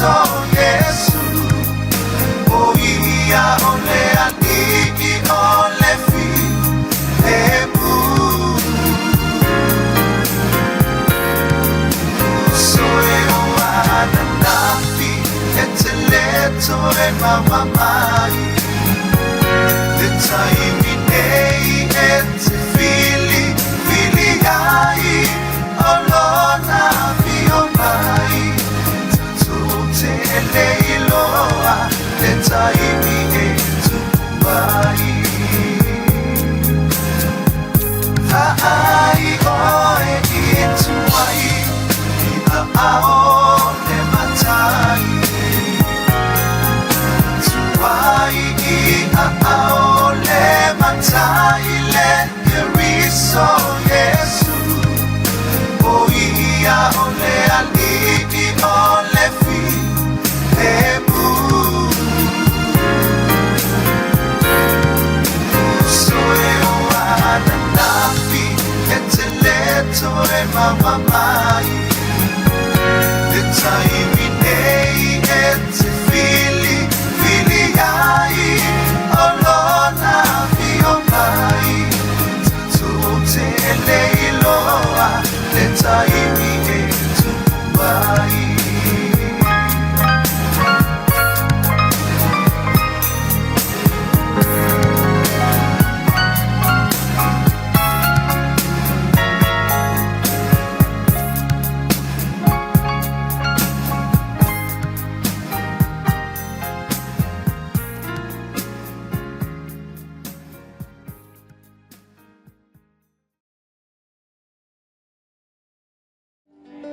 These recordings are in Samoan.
Keriso Iesu, o ia o le alii o le filemu. Soe o ananafi e te le toe maua mai. Le taimi nei e te fili, fili ai o lona afio mai. Tatou te le iloa le taimi e tupu ai. Vaai oe i tuai, i aao le matai. Tuai i aao le matai le Keriso Iesu. O ia o le alii o le filemu. Soe o ananafi e te le toe maua mai. Le taimi nei e te fili, fili ai o lona afio mai. Tatou te le iloa le taimi e tupu ai.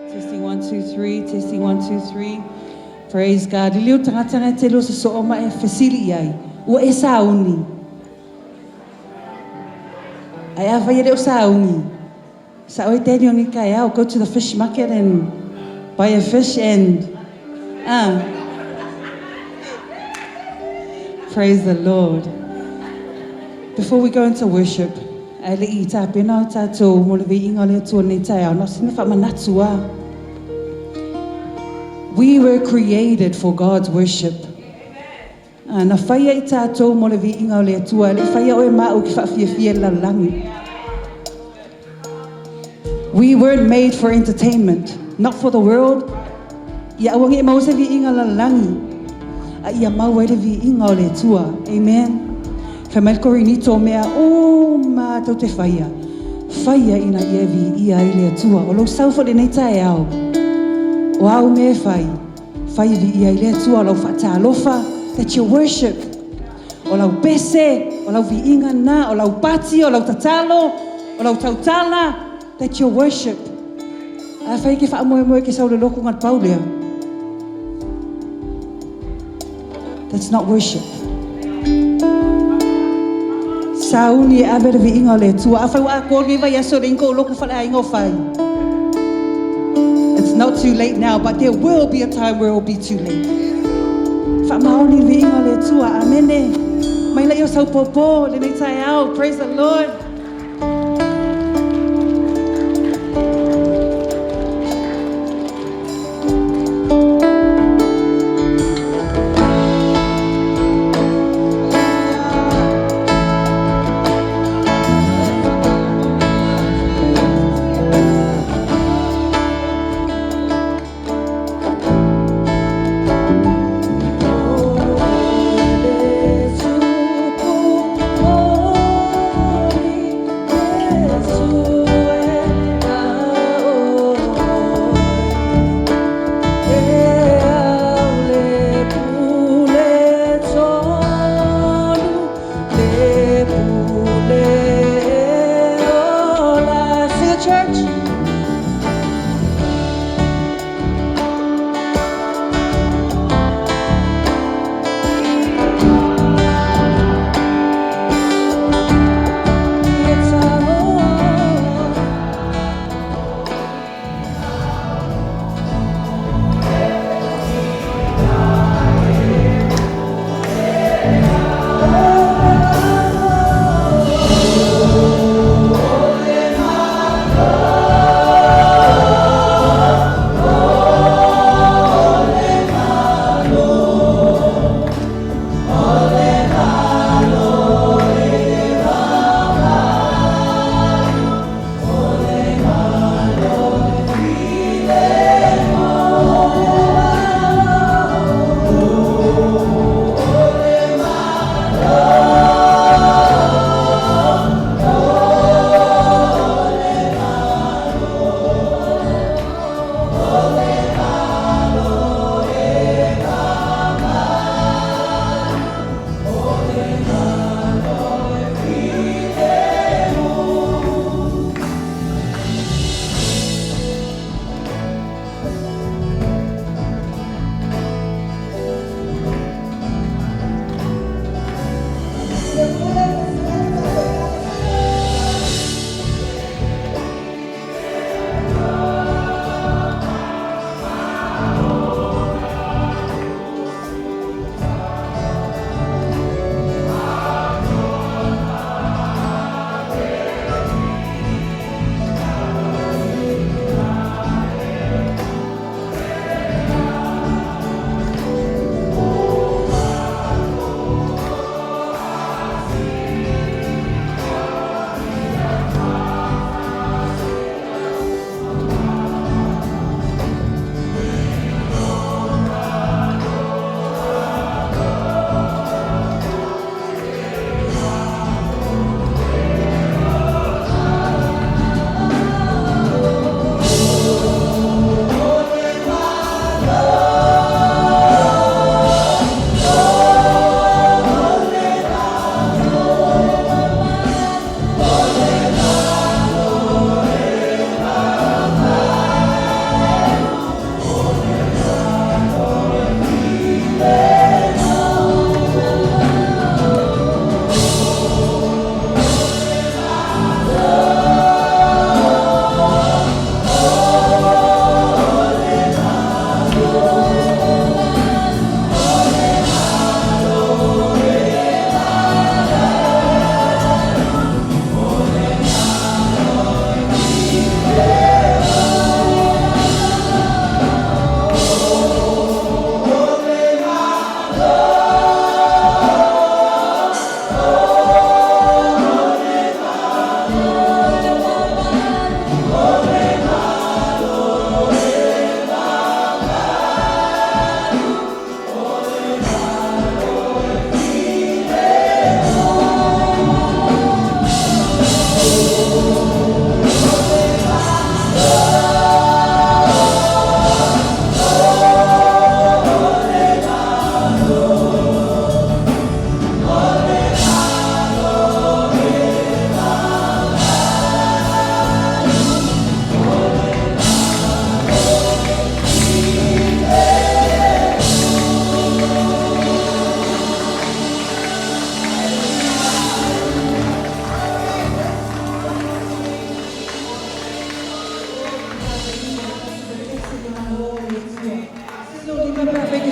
Testing 1, 2, 3, testing 1, 2, 3. Praise God. Liliu tagataga e tele o sosoo ma e fesili i ai. Ua e sauni. Ae afai e le o sauni. Sa oe Daniel ni taeao, go to the fish market and buy a fish and praise the Lord. Before we go into worship, ae le i tapena o tatou mo le viiga o le Atua nei taeao, na o sina faamanatu a. We were created for God's worship. Na whaia i tātou mo le viiga o le Atua, le whaia oe ma'u ki whaafiafia le lalolagi. We weren't made for entertainment, not for the world. Ia aua nei e maua se viiga lalolagi. A ia maua ai le viiga o le Atua. Amen. Fai mai le Korinito o mea uma tou te whaia. Whaia ina ia viia ai le Atua. O lou sau foi lenei taeao. O au me whai. Whai viia ai le Atua o lau whaatalofa. That's your worship. O lau pese, o lau viiga na, o lau pati, o lau tatalo, o lau tautala. That's your worship. A whai ke whaamoemoe ke sau le loku ngā paulea. That's not worship. Sauni e ave le viiga o le Atua. A whai wa a kō vai aso le ingo o loku whale a ingo whai. It's not too late now, but there will be a time where it will be too late. Whaamaoni le viiga o le Atua. Amene. Mai lai o sau pōpō, lenei taeao. Praise the Lord. Le tupu o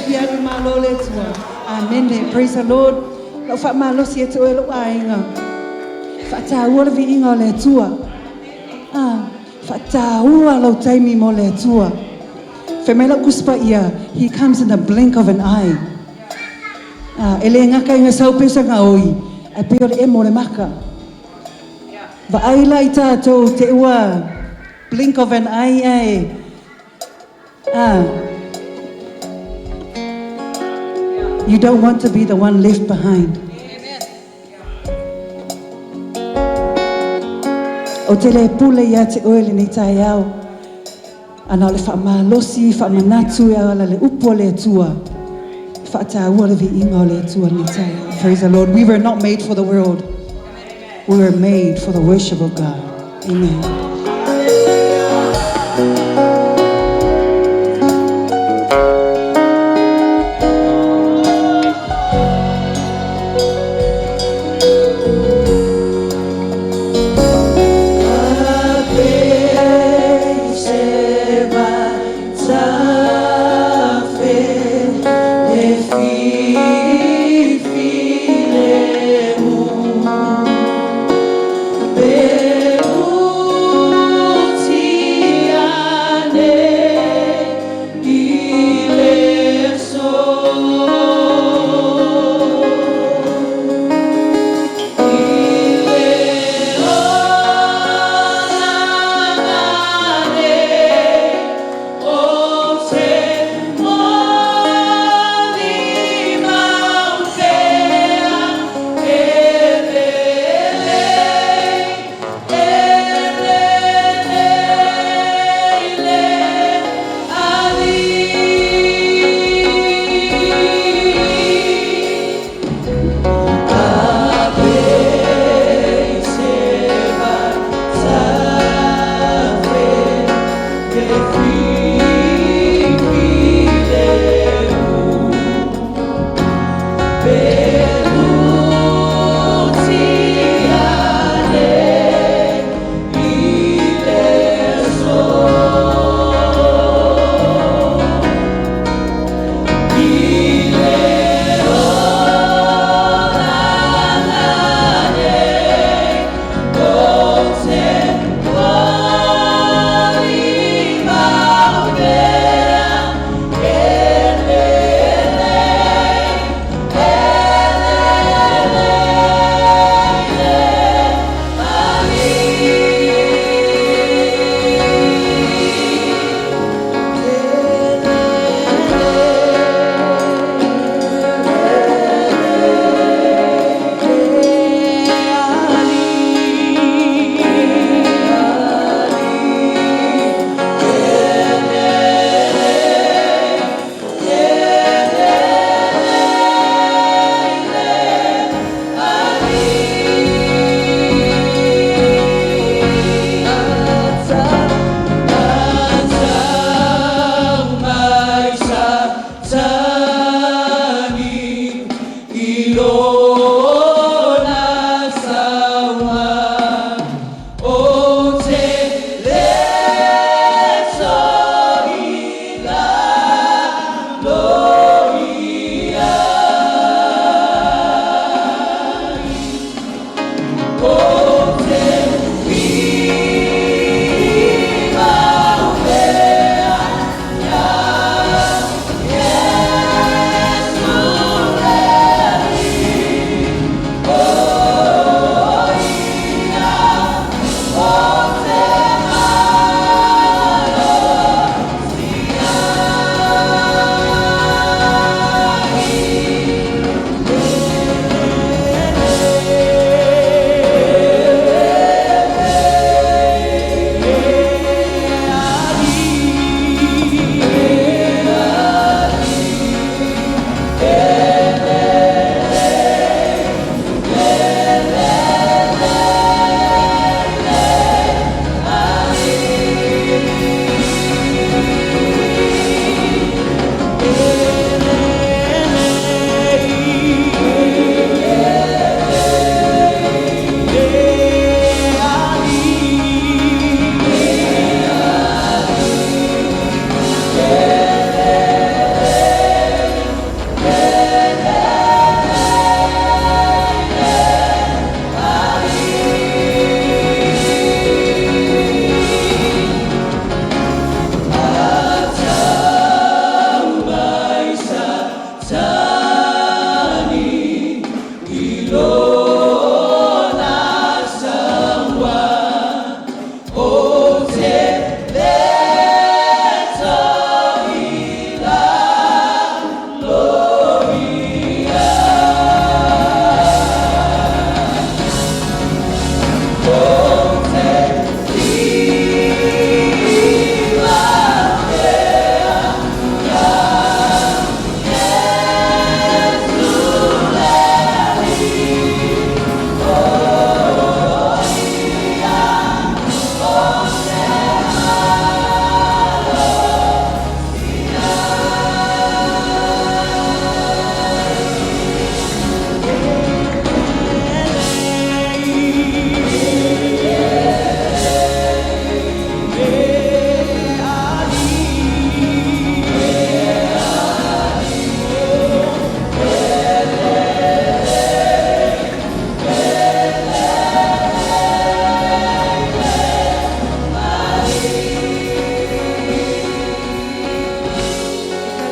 fia alu malo le Atua. Amene. Praise the Lord. Lau faamalosi ia te oe lou aiga. Faataua le viiga o le Atua. Ah, faataua lou taimi mo le Atua. Fai mai lau Tusi Paia, He comes in the blink of an eye. Ah, e le gata ina sau pei o se gaoi, ae pei o le emo o le maka. Vaai la i tatou te ua blink of an eye ae ah, you don't want to be the one left behind. Ou te le pule ia te oe lenei taeao. Ana o le faamalosi, faamanatu e ala le upu a le Atua. Faataua le viiga o le Atua lenei taeao. Praise the Lord. We were not made for the world. We were made for the worship of God. Amen.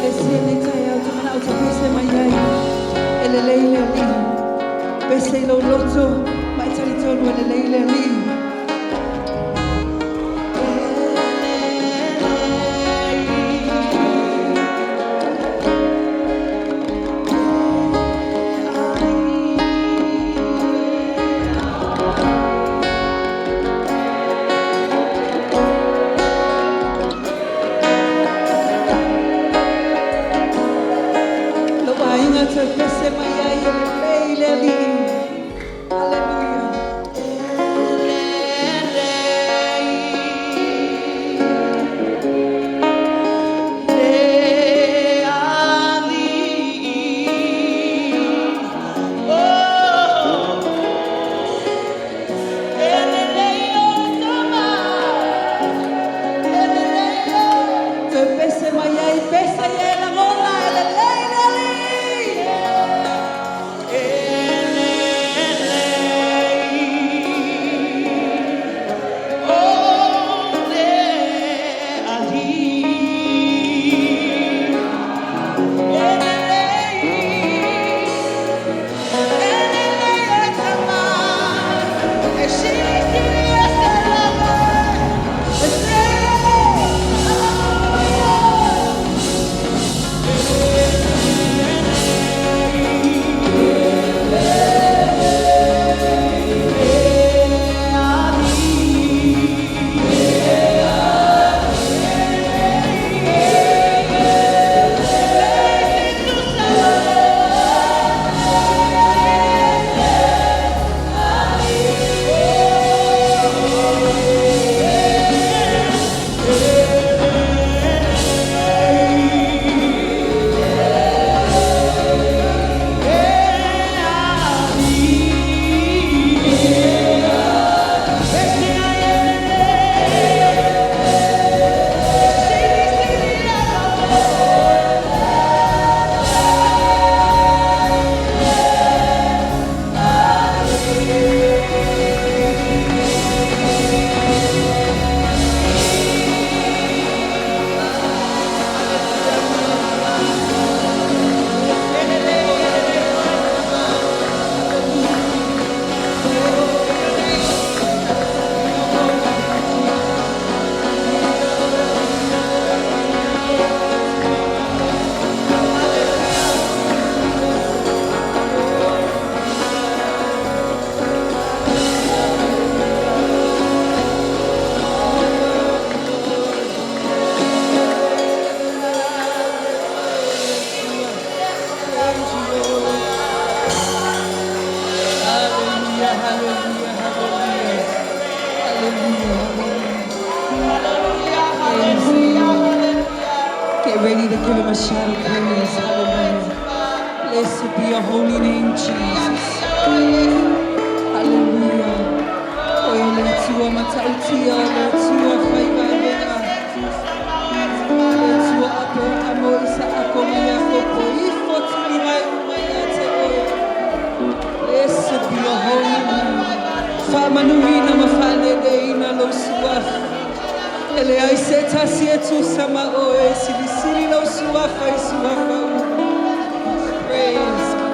Ekalesia i lenei taeao, ou te manao e te pese mai ai. E lelei le Alii. Pese i lou loto ma e talitonu e lelei le Alii. Lou aiga toe pese mai ai e lelei le Alii. Hallelujah. Toe pese mai ai, pese ia e lagona, e lelei le Alii. Hallelujah, hallelujah, hallelujah. Hallelujah. Get ready to give him a shout of praise. Hallelujah. Blessed be your holy name, Jesus. Hallelujah. O e le Atua matautia, le Atua faivaevaega, le Atua Aperahama, Isaako ma Iakopo, ifo tuli mai uma ia te oe. Blessed be your holy name. Faamanuina ma faaleleina lou suafa. E leai se tasi e tusa ma oe, silisili lou suafa i suafa uma. Praise God.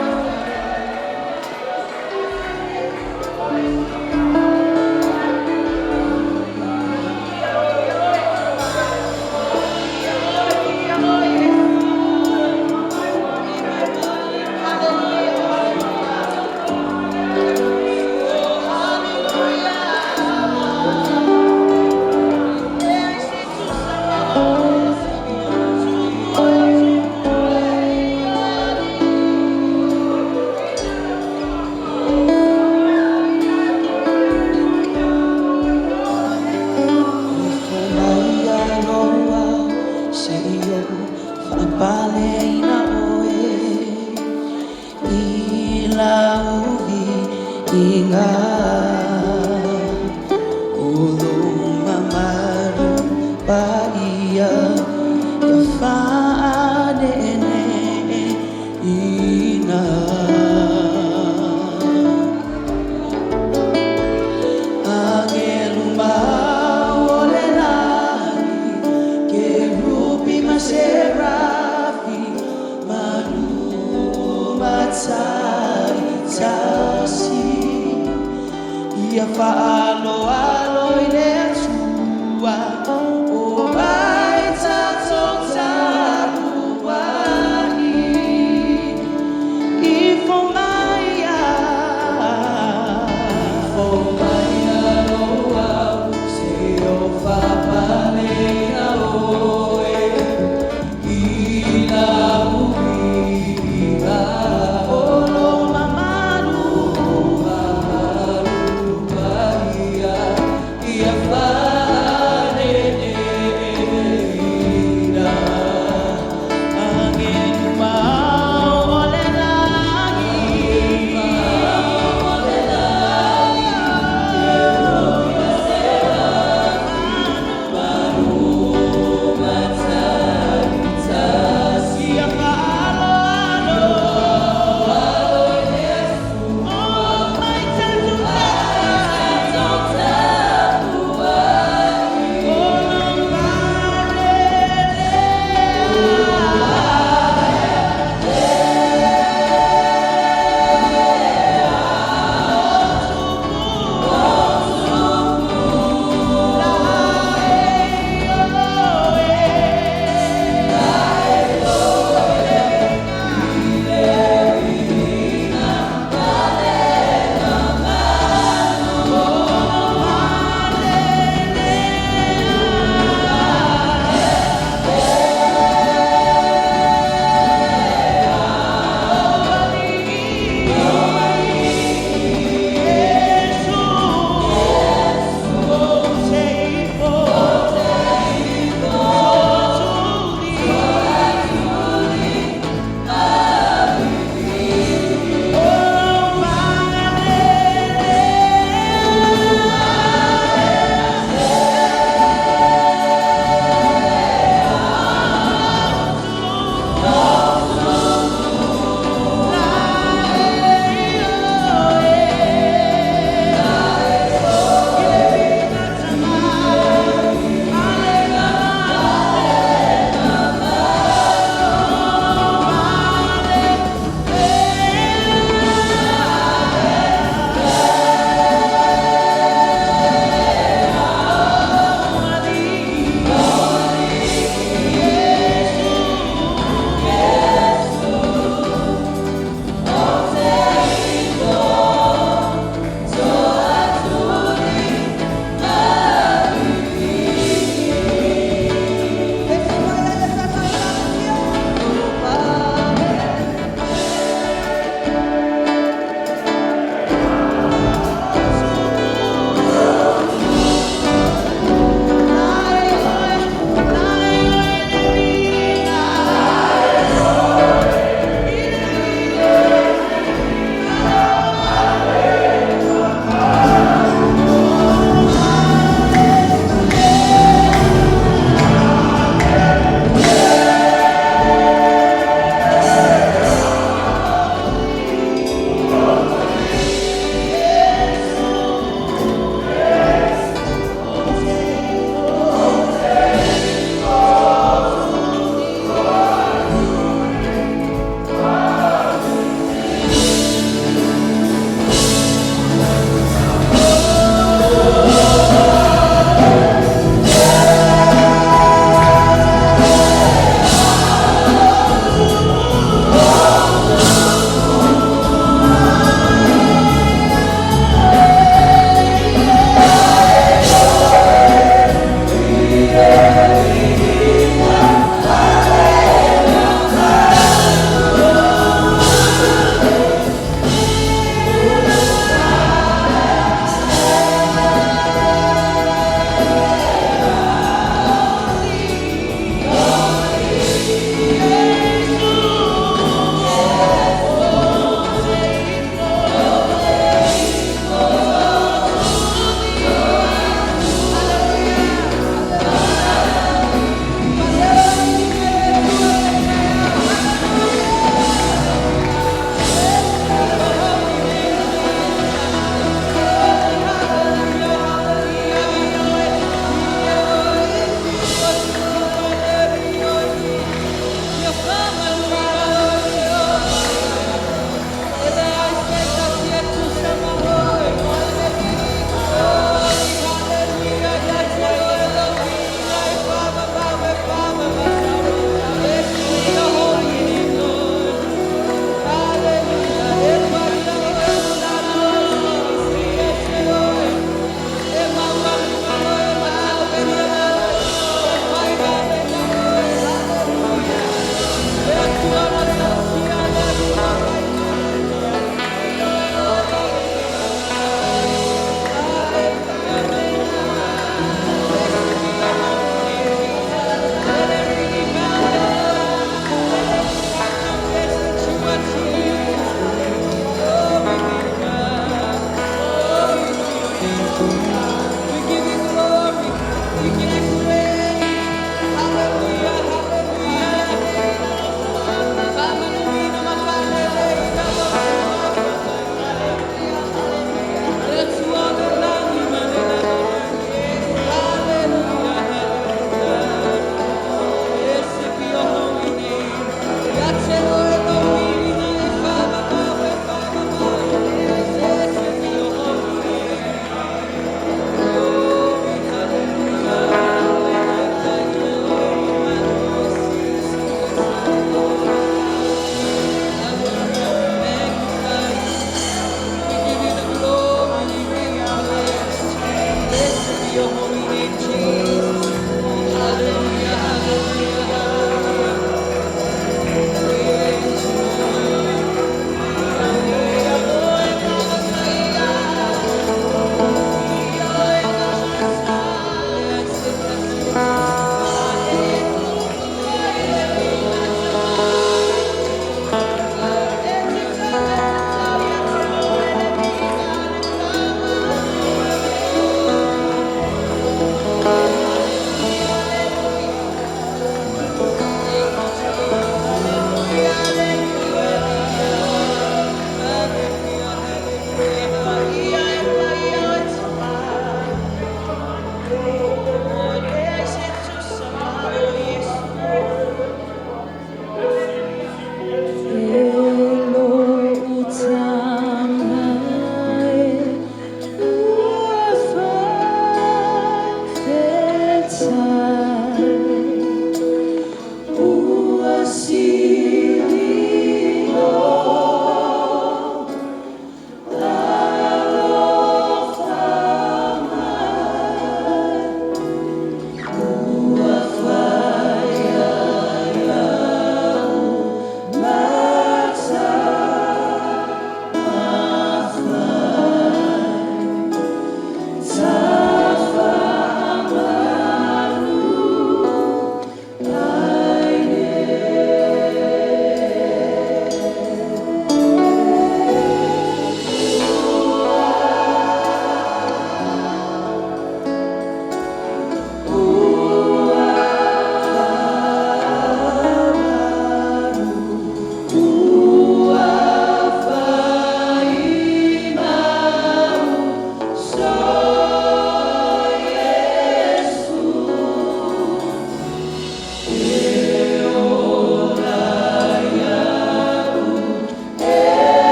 Ifo mai aloa se i ou faapaleina oe i lau viiga. O lou mamalu paia ia faaneeneeina. Agelu mau o le lagi, kerupi ma serafi. Faaloalo i le Atua, o ai tatou tapuai. Ifo mai Ifo mai aloa se o fapalena oe i lau viiga. O lo mamalu, mamalu paia.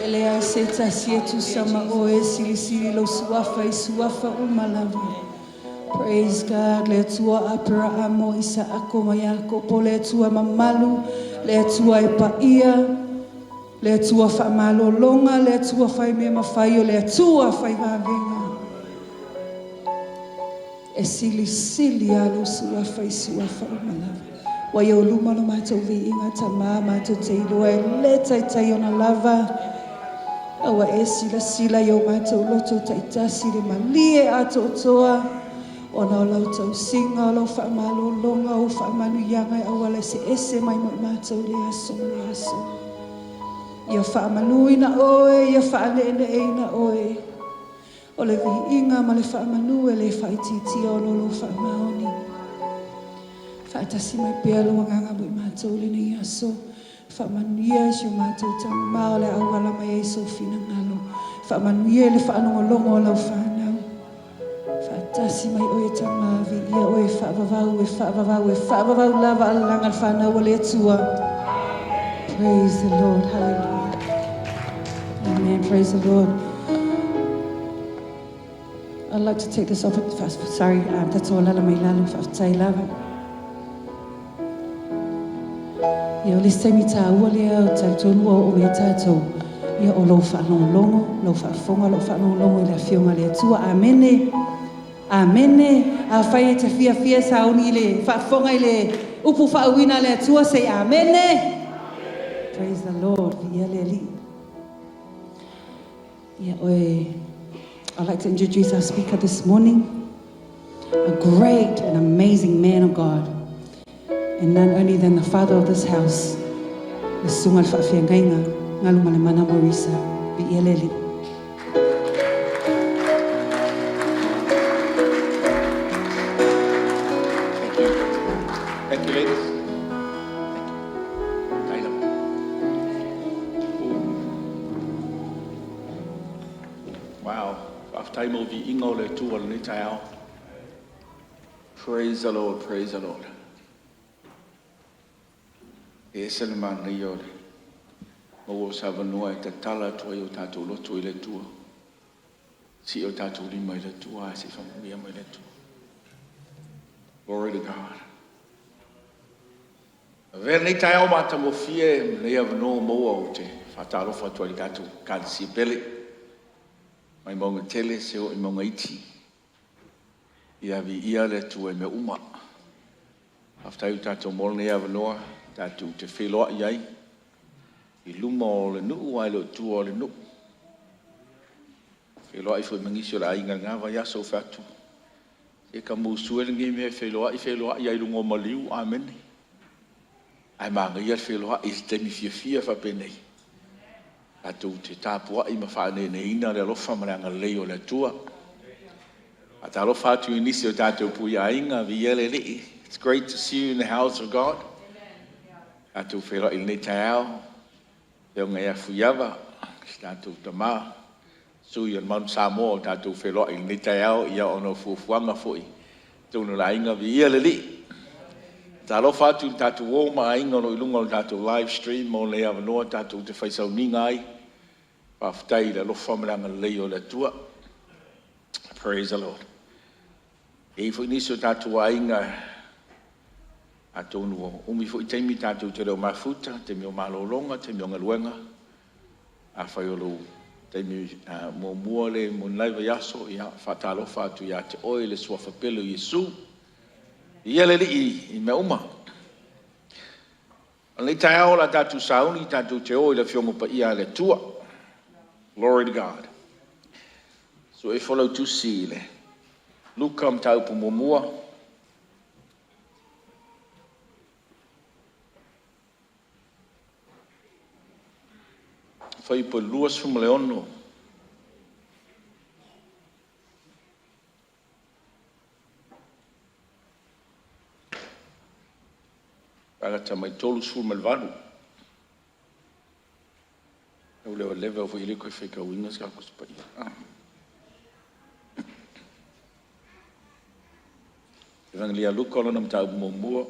E leai se tasi e tusa ma oe, silisili lou suafa i suafa uma lava. Praise God, le Atua Aperaamo, Isaako ma Iakopo, le Atua mamalu, le Atua e paia, Le Atua faamalologa, le Atua fai mea mafai, o le Atua fai vavega. E silisili lava lou suafa i suafa uma lava. Ua i ou luma lo matou viiga, Tama, matou te iloa e le taitai ona lava. A ua e silasila i o matou loto taitasi i le malie atoatoa ona o lau tausiga, o lau faamalologa, o ou faamanuiaga e auala eseese mai mo i matou i lea aso ma lea aso. Ia faamanuina oe, ia faaneeneeina oe. O le viiga ma le faamanu e le faaitiitia ona o lou faamaoni. Faatasi mai pea lou agaga mo i matou i lenei aso. Faamanuia i si o matou Tama o le a auala mai ai sou finagalo. Faamanuia i le faalogologo a lau fanau. Faatasi mai oe Tama, viia oe e faavavau, e faavavau, e faavavau lava alalaga le fanau a le Atua. Praise the Lord. Hallelujah. Amen. Praise the Lord. I'd like to take this opportunity. Sorry, that's all lala mai lalo faafetai lava. Ia o le isi taimi taua lea ou te talitonu ua oo i ai tatou, ia o lou faalogologo, lau faafofoga, lou faalogologo i le Afioga a le Atua. Amene. Amene. Afai e te fiafia e sauni i le faafofoga i le upu faauuina a le Atua, say Amene. Praise the Lord. Viia le Alii. Ia oe. I'd like to introduce our speaker this morning, a great and amazing man of God, and none only than the father of this house, le susuga i le faafeagaiga Galumalemana Morisa. Viia le Alii. Thank you. Thank you, ladies. Thank you. Taila. Wow. Faafetai mo viiga o le Atua i lenei taeao. Praise the Lord, praise the Lord. E ese le manaia o le maua o se avanoa e tatala atu ai o tatou loto i le Atua. Sii o tatou lima i le Atua, ae se i faamanuia mai le Atua. Glory to God. Avea lenei taeao matagofie ma lenei avanoa ua maua ou te faatalofa atu ai i le tatou Ekalesia pele mai mauga tele se oo i mauga iti. Ia viia le Atua i mea uma. Faafetai ua tatou maua lenei avanoa tatou te feiloai ai i luma o le nuu ae le o tua o le nuu. Feiloai foi ma nisi o le aiga i lena vaiaso ua fai atu, se ta musu e lenei mea e feiloai feiloai lava i luga o maliu, amene. Ae manaia le feiloai i se taimi fiafia faapenei, tatou te tapuai ma faaneeneeina le alofa ma le agalelei o le Atua. Faatalofa atu i nisi o tatou puiaiga, viia le Alii. It's great to see you in the house of God. Tatou feiloai i lenei taeao, Afioga ia Fuiava, si tatou tama, sui o le Mount Samoa ua tatou feiloai i lenei taeao, ia ona o fuafuaga foi totonu o le aiga, viia le Alii. Talofa atu i le tatou uo ma aiga o lo o i luga o le tatou live stream mo lenei avanoa tatou te fai sauniga ai. Faafetai i le alofa ma le agalelei o le Atua. Praise the Lord. E i ai foi nisi o tatou aiga atonu ua umi foi taimi tatou te le o mafuta, taimi o malologa, taimi o galuega. Afai o lou taimi muamua lea mo ni nai vaiaso, ia faatalofa atu ia te oe i le suafa pele o Iesu. Viia le Alii i mea uma. O lenei taeao o le a tatou sauni tatou te o i le Afioga Paia a le Atua. Glory to God. Sue ifo lau tusi i le Luka mataupu muamua. Fuaiupu 26. Faagata mai 38. Tau leva foi e le toe faitauina se Tusi Paia. Evagelia a Luka o lona mataupu muamua.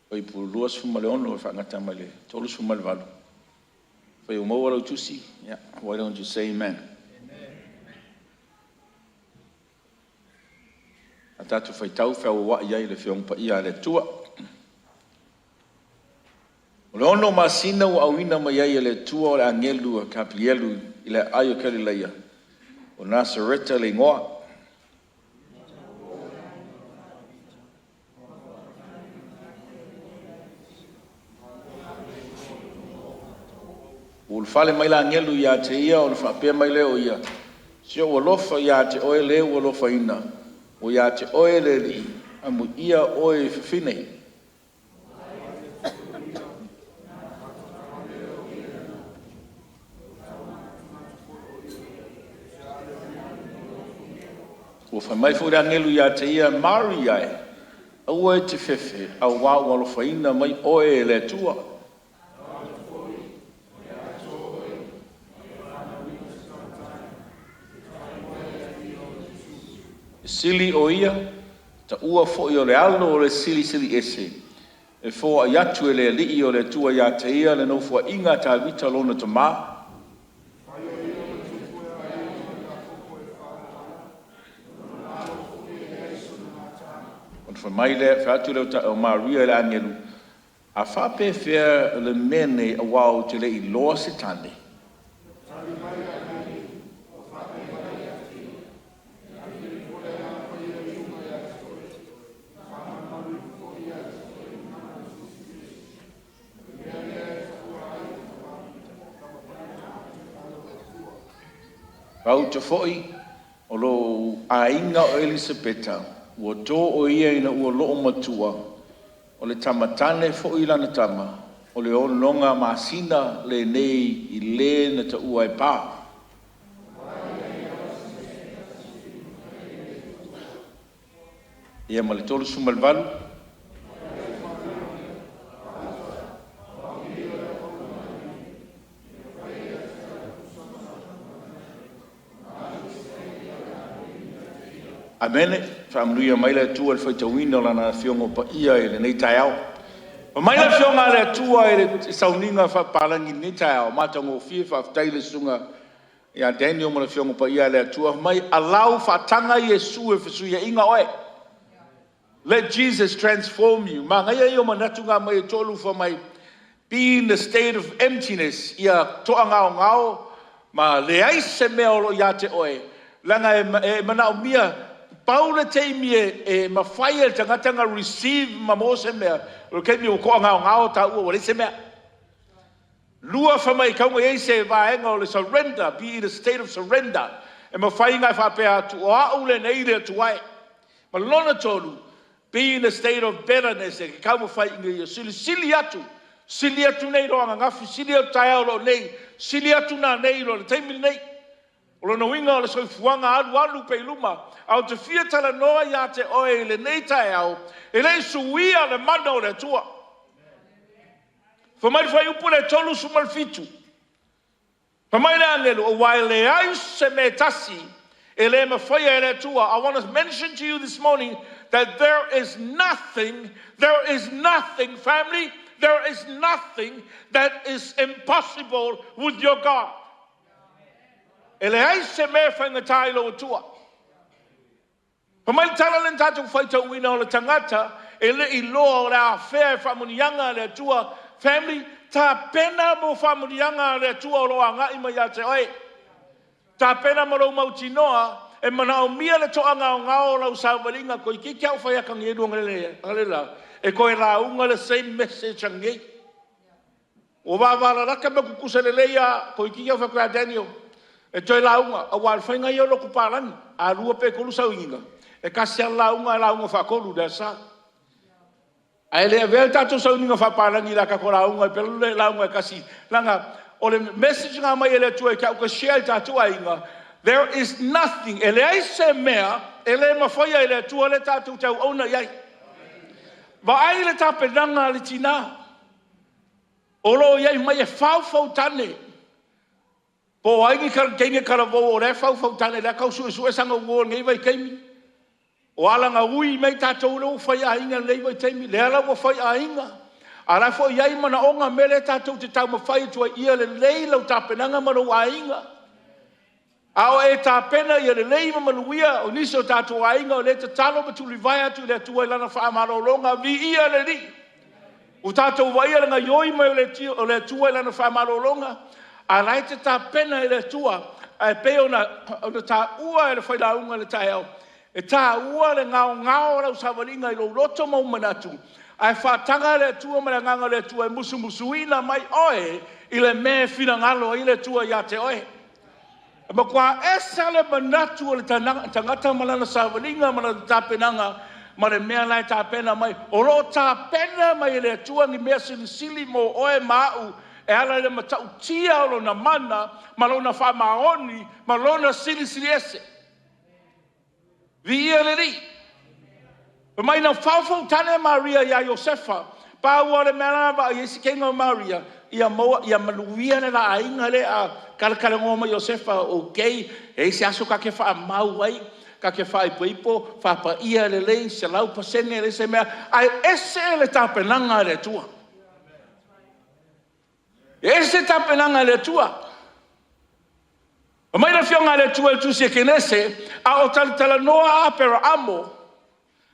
Fuaiupu 26 e faagata mai le 38. Afai ua maua lau tusi, yeah, why don't you say amen? Tatou faitau feauaua'i ai i le Afioga Paia a le Atua. O le 6 masina ua auina mai ai e le Atua o le agelu a Kapilielu i le aai o Kalileia, o Nasareta le igoa. Ua ulufale mai le agelu ia te ia ona faapea mai lea o ia, “Si ou alofa ia te oe le ua alofaina, ua ia te oe le Alii, amuia oe e fafine.” Ua fai mai foi le agelu ia te ia, “Maria e, aua e te fefe, auā ua alofaina mai oe e le Atua. E sili o ia, taua foi o le Alo o le Silisili Ese, e foai atu e le Alii o le Atua ia te ia le nofoaiga a Tavita lona tama, Ona fai mai lea, fai atu lea o Maria i le agelu, “A faapefea le mea lenei aua ou te le i iloa se tane?” Gauta foi o lou aiga o Elisapeta, ua to o ia ina ua loomatua, o le tama tane foi lana tama, o le onoga masina lenei i le na taua e pa. Ia ma le 38. Amene. Faamanuia mai le Atua i le faitauina o Lana Afioga Paia i lenei taeao. Fai mai le Afioga a le Atua i le sauniga faapapalagi i lenei taeao, matagofie, faafetai i le Susuga ia Daniel ma le Afioga Paia a le Atua. Fai mai, alau faataga Iesu e fesuiaiga oe. Let Jesus transform you. Manaia ia o manatu na aumai e tolu fai mai, be in the state of emptiness, ia toagaogao ma leai se mea o lo o ia te oe, leaga e manaomia, pau le taimi e mafai ai e le tagata ona receive ma maua se mea, o le taimi ua toagaogao taua ua leai se mea. Lua, fai mai e tatau ona i ai se vaega o le surrender, be in a state of surrender, e mafai ona e faapea atu, o au lenei le Atua e. Ma lona tolu, be in a state of betterness, e te taumafai ina ia silisili atu, sili atu nei i lo ananafi, sili atu taeao i lo nei, sili atu nanei i lo le taimi lenei. O lona uiga o le soifuaga alualu pea i luma. Ae ou te fia talanoa ia te oe i lenei taeao, e le i suia le mana o le Atua. Fai mai le fuaiupu lea e 37, fai mai le agelu, aua e leai se mea e tasi e le mafaia e le Atua. I want to mention to you this morning that there is nothing, there is nothing, family, there is nothing that is impossible with your God. E leai se mea e faigata i lou Atua. Fai mai le tala lea na tatou faitauina o le tagata e le i iloa o le a fea e faamanuiaga a le Atua. Family, tapena mo faamanuiaga a le Atua o lo o agai mai ia te oe. Tapena ma lou mautinoa e manaomia le toagaogao o lau sauvaliga. Toeitiiti lava ou fai atu ananei e toe lauga le same message ananei. Ua vavalalata ma tutusa lelei lava, toeitiiti lava ou fai atu ia Daniel e toe lauga, aua o le faiga ia o lotu palagi, a lua pe tolu sauniga, e tasi lava le lauga ae lauga faatolu i le Aso Sa. Ae le avea le tatou sauniga faapalagi i le tatou lauga e alu le lauga e tasi, leaga o le message na aumai e le Atua ia te au ou te share i le tatou aiga, there is nothing, e leai se mea e le mafaia e le Atua lea tatou te auauna i ai. Vaai le tapenaga a le tina o lo o i ai mai e faufau tane. Po o ai ni teine talavou o la e faufau tane o la e tau suesue sana uo i lenei vaitaimi. O alagaui mai tatou lea ua faiaiga i lenei vaitaimi, lea la ua faiaiga, a o la e foi e i ai manaoga. O le mea lea tatou te taumafai atu ai, ia lelei lau tapenaga ma lou aiga. A o e tapena ia lelei ma manuia, o nisi o tatou aiga o lea e tatalo ma tulivae atu i le Atua i Lana faamalologa, viia le Alii. Ua tatou vaaia le gaoioi mai o le Atua i Lana faamalologa, a o la e te tapena e le Atua. Ae pei ona taua e le failauga i le taeao, e taua le gaogao o lau savaliga i lou loto ma ou manatu, ae faataga le Atua ma le Agaga o le Atua e musumusuina mai oe i le mea e finagalo ai le Atua ia te oe. E matua ese le manatu o le tagata ma lana savaliga ma lana tapenaga ma le mea la e tapena mai. O lo o tapena mai e le Atua ni mea silisili mo oe ma au e ala i le matautia o Lona mana ma Lona faamaoni ma Lona silisili ese. Viia le Alii. Fai mai na faufau tane Maria ia Iosefa, pau lava o le mea la na vaai i ai si teine o Maria, ia maua, ia manuia le la aiga lea a talatalanoa ma Iosefa, okay, e i ai se aso ta te faamau ai, ta te faaipoipo, faapaia lelei, 100% e leai se mea, ae ese le tapenaga a le Atua. E ese tapenaga a le Atua. Fai mai le Afioga a le Atua i le tusi a Kenese, a o talatalanoa Aperaamo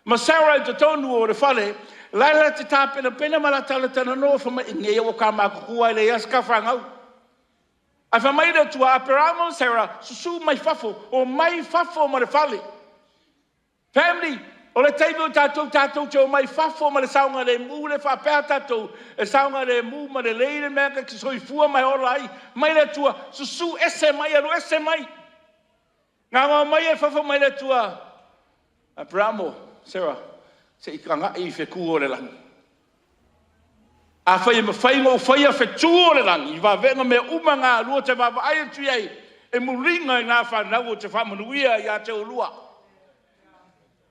ma Sara i totonu o le fale, la e te tapenapena ma talatalanoa fai mai, nei ua ta matutua e leai lava se ta fanau. Ae fai mai le Atua, Aperamo ma Sara, susue mai fafo, omai i fafo ma le fale. Family, o le taimi o tatou tatou te omai i fafo ma le saogalemu lea faapea tatou e saogalemu ma lelei le mea ta te soifua ma e ola ai. Fai mai le Atua, susue ese mai, alu ese mai. Gaogao mai i fafo fai mai le Atua, Aperamo, Sara, se i tagai i fetu o le lagi. Afai e mafai ona ou faia fetu o le lagi i vavega mea uma na lua te vaavaai atu i ai, e muliga i na fanau ou te faamanuia ia te oulua.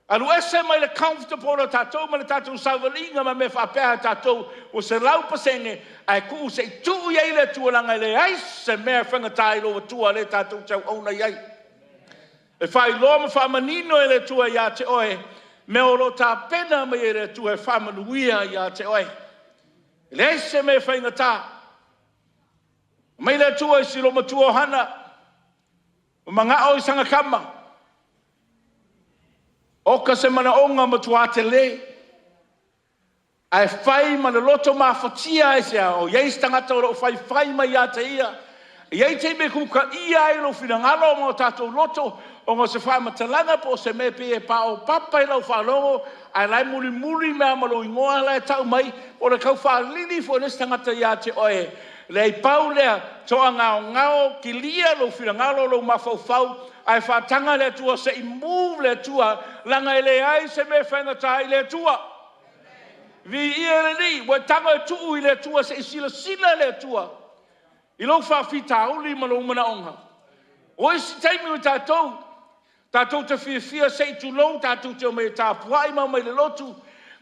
Alu ese mai le comfortable o tatou ma le tatou savaliga ma mea faapea tatou ua 100% ae tuu se i tuu i ai le Atua leaga e leai se mea e faigata i lou Atua lea tatou te auauna i ai. E faailoa ma faamanino e le Atua ia te oe mea o lo o tapena mai e le Atua e faamanuia ia te oe. E leai se mea e faigata. Fai mai le Atua i si olomatua o Hana, ua manao i sana tama, oka se manaoga matua tele, ae fai ma le loto mafatia. Aisea? O i ai se tagata o lo o faifai mai ia te ia. E i ai taimi e tutaia ai lou finagalo ma o tatou loto ona o se faamatalaga po o se mea e pei e paopapa i lau faalogo, ae o la e mulimuli mai lava ma lou igoa la e tau mai, o le tau faalili foi o le isi tagata ia te oe. Leai, pau lea, toagaogao, kilia lou finagalo, lou mafaufau, ae faataga le Atua se i move le Atua, leaga e leai se mea e faigata i le Atua. Viia le Alii, ua e tago e tuu i le Atua se i silasila le Atua i lou faafitauli ma lou manaoga. O isi taimi o tatou, tatou te fiafia se i tulou, tatou te omai e tapuai ma omai i le lotu,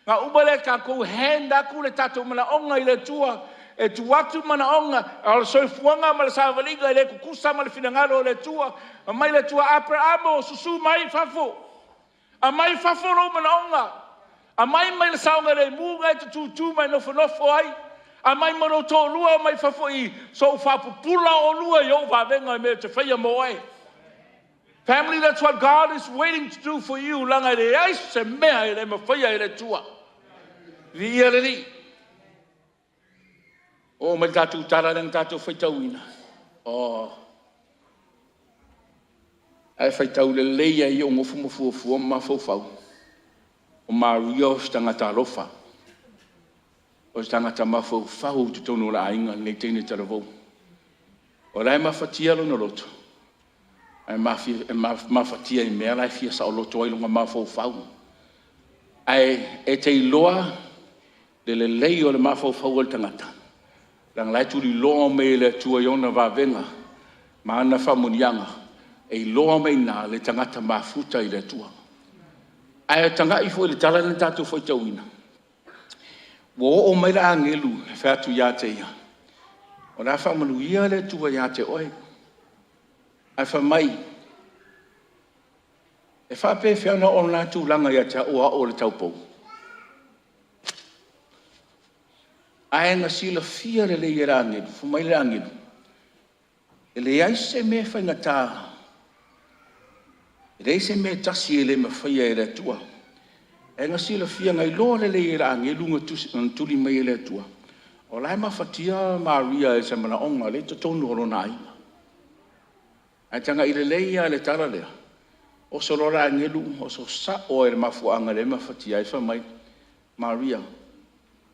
ona uma lea tatou hand atu le tatou manaoga i le Atua, e tuu atu manaoga, a o le soifuaga ma le savaliga e le tutusa ma le finagalo o le Atua. Fai mai le Atua, Aperamo, susue mai fafo, aumai i fafo lou manaoga, aumai mai le saogalemu na e te tutu ma e nofonofo ai, aumai ma lou toalua, omai i fafo i i, se i ou faapupula oulua i ou vavega i mea ou te faia mo oe. Family, that's what God is waiting to do for you, leaga e leai se mea e le mafaia e le Atua. Viia le Alii. Oo mai le tatou tala lea na tatou faitauina. Oh. Ae faitau lelei lava i ou nofo ma fuafua ma mafaufau, o Maria o se tagata alofa, o se tagata mafaufau i totonu o le aiga lenei teine talavou. O la e mafatia lona loto, ae mafatia i mea la e fia saoloto ai lona mafaufau. Ae e te iloa le lelei o le mafaufau o le tagata, leaga o la e tuliloa mai e le Atua i ona vavega ma ana faamanuiaga, e iloa mai i ina le tagata mafuta i le Atua. Ae tagai foi i le tala lea na tatou faitauina, ua oo mai le agelu e fai atu ia te ia, o le a faamanuia le Atua ia te oe. Ae fai mai, e faapefea ona oo lena tulaga ia te au o au o le taupou? Ae na silafia lelei e le agelu, fai mai le agelu, e leai se mea e faigata. leai se mea e tasi e le mafaia e le Atua. E na silafia, na iloa lelei e le agelu na tuli mai e le Atua, o la e mafatia Maria i se manaoga o lea e i totonu o lona aiga. Ae tagai lelei lava i le tala lea, oso loa le agelu oso sao lava i le mafuaaga lea e mafatia ai, fai mai, Maria,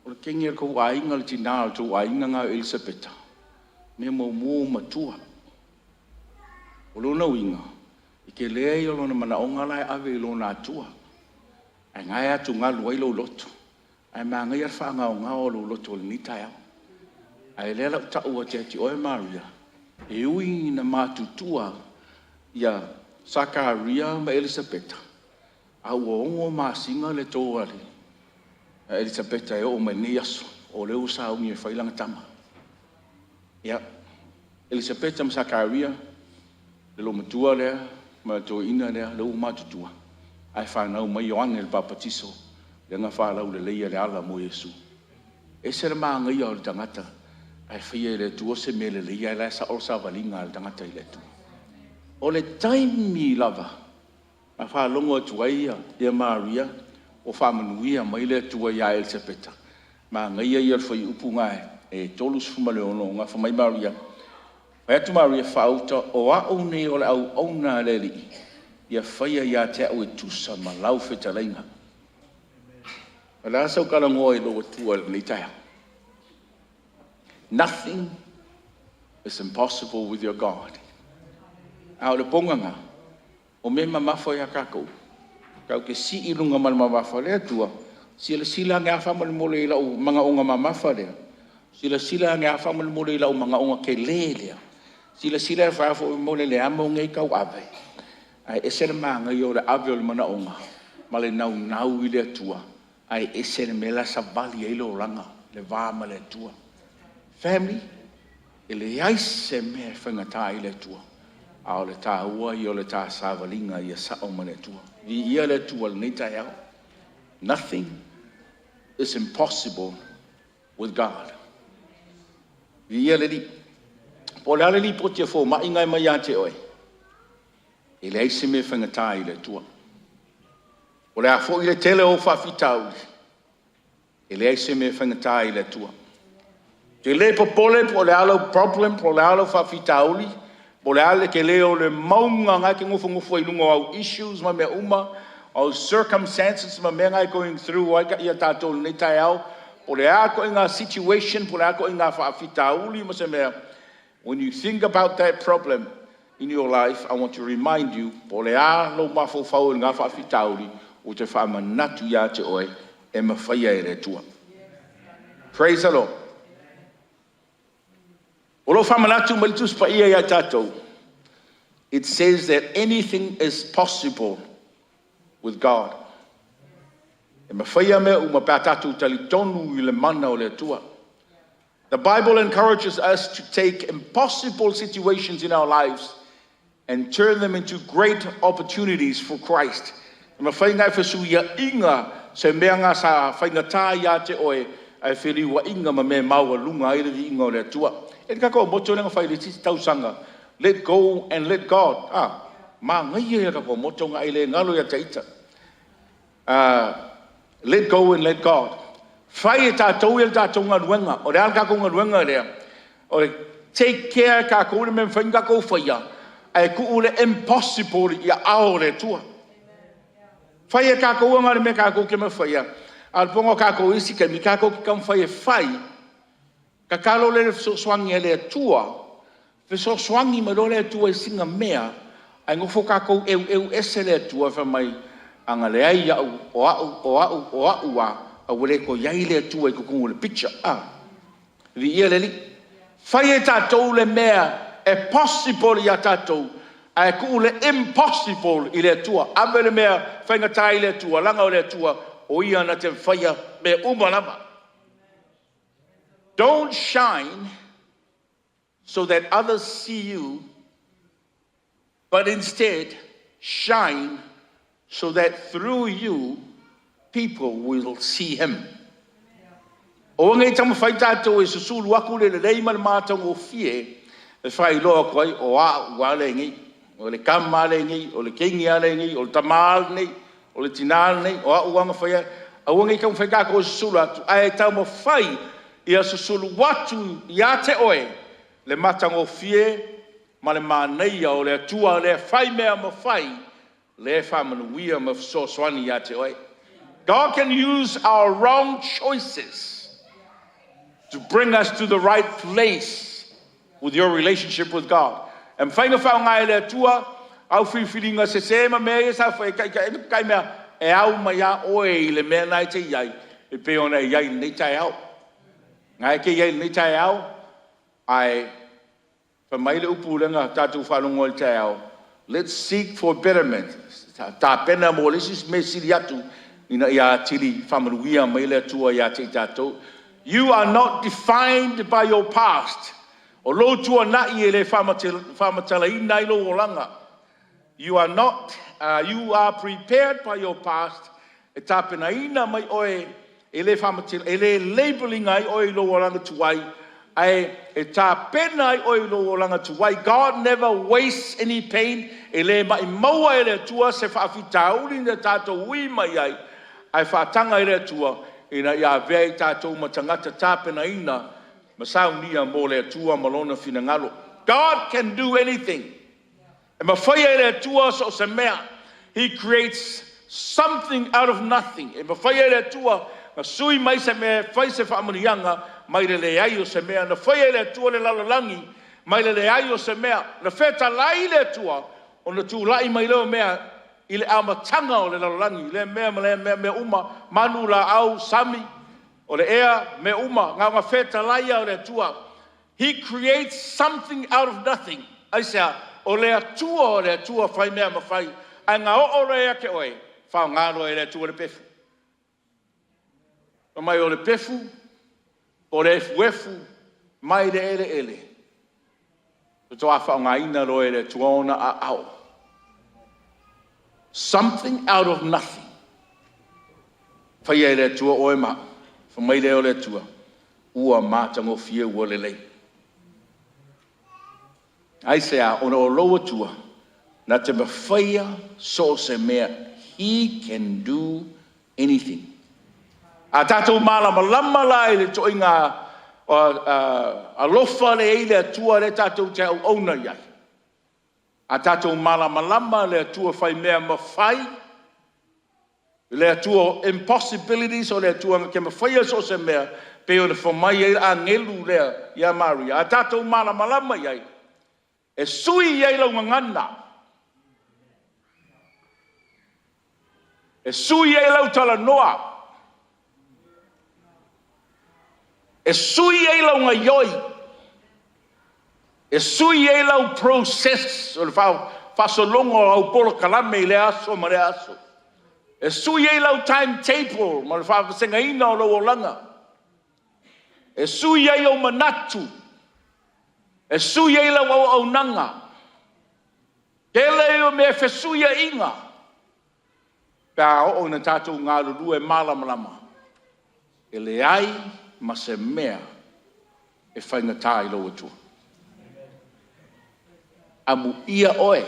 o le teine o le tou aiga, le tina o le tou aiga lena o Elisapeta, mea muamua ua matua. O lona uiga, o le tele ia o lona manaoga la e ave i lona Atua. Ae o lena e atugalu ai lou loto, ae manaia le faagaogao o lou loto i lenei taeao. Ae o lea o le a ou tau atu ia te oe Maria, e ui ina matutua ia Sakaria ma Elisapeta, a ua 6 masina le to a Elisapeta e oo mai lenei aso, o lea ua sauni e fai lana tama. Ia, Elisapeta ma Sakaria, le loomatua lea ma le toeaina lea, o lea ua matutua, ae fanau mai Ioane le Papatiso, lea na faalauleleia le ala mo Iesu. E ese le manaia o le tagata ae faia e le Atua se mea lelei ae o la e sao le savaliga a le tagata i le Atua. O le taimi lava na faalogo atu ai Maria ua faamanuia mai le Atua ia Elisapeta, manaia ia o le fuaiupu lena e 36, fai mai Maria, fai atu Maria, faauta o au nei o le auauna a le Alii, ia faia ia te au e tusa ma lau fetalaiga. O le a sau talanoa i lou Atua i lenei taeao? Nothing is impossible with your God. A o le pona lena, o mea mamafa ia tatou, tatou te sii i luga ma le mamafa, le Atua, silasila ane lava faamolemole i lou manaoga mamafa lea. Silasila ane lava faamolemole i lou manaoga tele lea. Silasila ane lava faamolemole i le amo lenei e tauave. Ae ese le manaia o le ave o le manaoga ma le naunau i le Atua, ae ese le mea la e savali ai le olaga i le va ma le Atua. Family, e leai se mea e faigata ai le Atua, a o le taua ia o le ta savaliga ia sao ma le Atua. Viia le Atua i lenei taeao. Nothing is impossible with God. Viia le Alii. Po o le a le lipoti a fomai na e aumai ia te oe, e leai se mea e faigata i le Atua. O le a foi le tele o ou faafitauli, e leai se mea e faigata i le Atua. E te le popole po o le a lau problem po o le a lau faafitauli, po o le a le tele o le mauga lena e te nofonofo ai i luga o au issues ma mea uma, o au circumstances ma mea na e going through ai tatou i lenei taeao, po o le a ituaiga situation po o le a ituaiga faafitauli ma se mea, when you think about that problem in your life, I want to remind you, po o le a lou mafaufau i lena faafitauli, ou te faamanatu ia te oe, e mafaia e le Atua. Praise the Lord. O lo o faamanatu mai le Tusi Paia ia i tatou, it says that anything is possible with God. E mafaia mea uma pe a tatou talitonu i le mana o le Atua. The Bible encourages us to take impossible situations in our lives and turn them into great opportunities for Christ. E mafai ona e fesuia'iga se mea na sa faigata ia te oe ae feliua'iga ma mea e maualuga ai le viiga o le Atua. E i ai le tatou moto lea na fai i le isi tausaga, let go and let God. Ah, manaia ia o tatou moto na, e le galo ia te ita. Let go and let God. Fai e tatou ia le tatou galuega. O le a le tatou galuega lea? O le take care e tatou le mea e mafai ona tatou faia, ae tuu le impossible i aao o le Atua. Fai e tatou na o le mea tatou te mafaia, a o le pono o tatou i isi taimi, tatou te taumafai e fai, tatalo lea i le fesoasoani a le Atua, fesoasoani mai loa le Atua i sina mea, ae nofo tatou eueu ese le Atua fai mai, a na leai au, o au, o au, o au lava, a ua le toe i ai le Atua i totonu o le picture. Viia le Alii. Fai e tatou le mea e possible ia tatou, ae tuu le impossible i le Atua. Ave le mea faigata i le Atua, leaga o le Atua o Ia na te faia mea uma lava. Don't shine so that others see you, but instead shine so that through you people will see Him. Aua ne i taumafai tatou e susulu atu le lelei ma le matagofie e faailoa atu ai o au lava lenei. O le tama a lenei, o le teine a lenei, o le tama a lenei, o le tina a lenei, o au lava na faia. Aua ne i taumafai tatou e susulu atu, ae taumafai ia susulu atu ia te oe le matagofie ma le manaia o le Atua lea e fai mea mafai, lea e faamanuia ma fesoasoani ia te oe. God can use our wrong choices to bring us to the right place with your relationship with God. E mafai ona faaaoga e le Atua au filifiliga sese ma mea ia sa fai e taitai mea e au mai lava oe i le mea lena e te i ai e pei ona e i ai i lenei taeao. Na e te i ai i lenei taeao, ae fai mai le upu lea na tatou faalogo ai i le taeao, let's seek for betterment, tapena mo le isi mea e sili atu ina ia atili faamanuia mai le Atua ia te i tatou. You are not defined by your past. O lou tuanai e le faamatalaina ai lou olaga. You are not, you are prepared by your past. E tapenaina mai oe, e le e le label ina ai oe i lou olaga tuai, ae e tapena ai oe i lou olaga tuai. God never wastes any pain. E le maumauina e le Atua se faafitauli na tatou ui mai ai, ae faataga e le Atua ina ia avea i tatou ma tagata tapenaina ma saunia mo le Atua ma Lona finagalo. God can do anything. E mafaia e le Atua so o se mea. He creates something out of nothing. E mafaia e le Atua ona sui mai se mea e fai se faamanuiaga mai le leai o se mea. Na faia e le Atua le lalolagi mai le leai o se mea. Na fetalai le Atua ona tulai mai lea o mea i le amataga o le lalolagi, lea mea ma lea mea, mea uma, manu, laau, sami, o le ea, mea uma, na ona fetalai lava o le Atua. He creates something out of nothing. Aisea? O le Atua o le Atua fai mea mafai. Ae na oo loa ia te oe, faaaoga loa e le Atua le pefu. Fai mai o le pefu, o le efuefu mai le eleele, faatoa faaaogaina loa e le Atua ona aao. Something out of nothing. Faia e le Atua oe ma au, fai mai lea o le Atua, ua matagofie ua lelei. Aisea? Ona o lou Atua na te mafaia so o se mea. He can do anything. A tatou malamalama la i le ituaiga alofa lea e i ai le Atua lea tatou te auauna i ai, a tatou malamalama le Atua fai mea mafai, le Atua o impossibilities, o le Atua na te mafaia so o se mea, pei ona fai mai ai le agelu lea ia Maria, a tatou malamalama i ai, e sui ai lau gagana, e sui ai lau talanoa, e sui ai lau gaoioi, e sui ai lau process o le faasologa o au polokalame i lea aso ma lea aso, e sui ai lau timetable ma le faavasegaina o lou olaga, e sui ai ou manatu, e sui ai lau auaunaga. Tele ia o mea e fesuiaiga pe a oo ina tatou galulue malamalama, e leai ma se mea e faigata i lou Atua. Amuia oe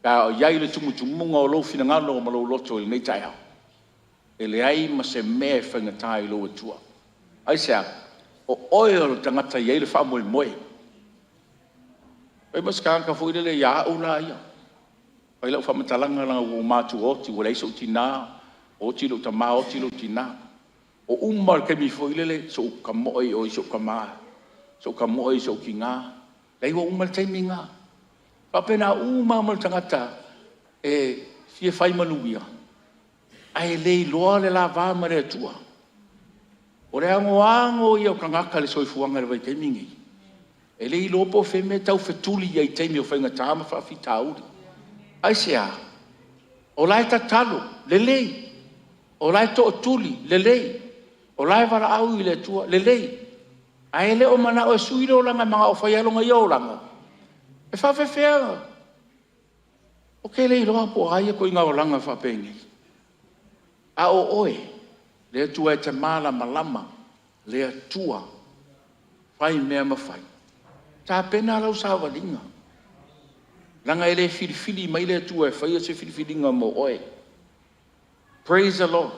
pe a i ai le tumutumuga o lou finagalo ma lou loto i lenei taeao, e leai ma se mea e faigata i lou Atua. Aisea? O oe o le tagata e i ai le faamoemoe. Fai ma se tagata foi lele ia au la ia, fai lau faamatalaga leaga ua ou matuaoti ua leai sou tina, oti lou tama, oti lou tina. Ua uma le taimi foi lele, se i ou tamoe i si ou tama, se i ou tamoe i si ou tina. Leai ua uma le taimi lena. E faapena uma lava ma le tagata e fia fai manuia ae le iloa le la va ma le Atua. O le anoano ia o tagata i le soifuaga i le vaitaimi lenei, e le iloa po o fea le mea e taufetuli ai i taimi o faigata ma faafitauli. Aisea? O la e tatalo, lelei. O la e tootuli, lelei. O la e valaau i le Atua, lelei. Ae le o manao e sui le olaga, e manao e fai lava lona ia olaga. E faapefea? Ou te le iloa po o a ia ituaiga olaga faapenei. A o oe, le Atua e te malamalama, le Atua fai mea mafai. Tapena lau savaliga. Leaga e le filifili mai le Atua e faia se filifiliga mo oe. Praise the Lord.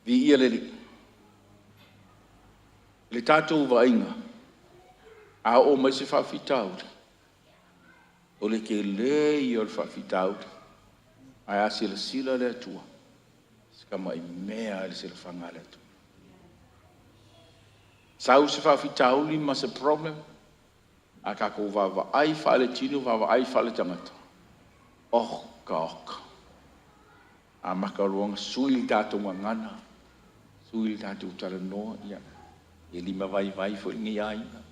Viia le Alii. I le tatou vaaiga, a oo mai se faafitauli, o le tele ia o le faafitauli, ae a silasila le Atua, o si tamai mea lava i le silafaga a le Atua. Sau se faafitauli ma se problem, a tatou vaavaai faale-tino vaavaai faale-tagata, oka oka, amata loa ona sui le tatou gagana, sui le tatou talanoa, ia, e limavaivai foi lenei aiga,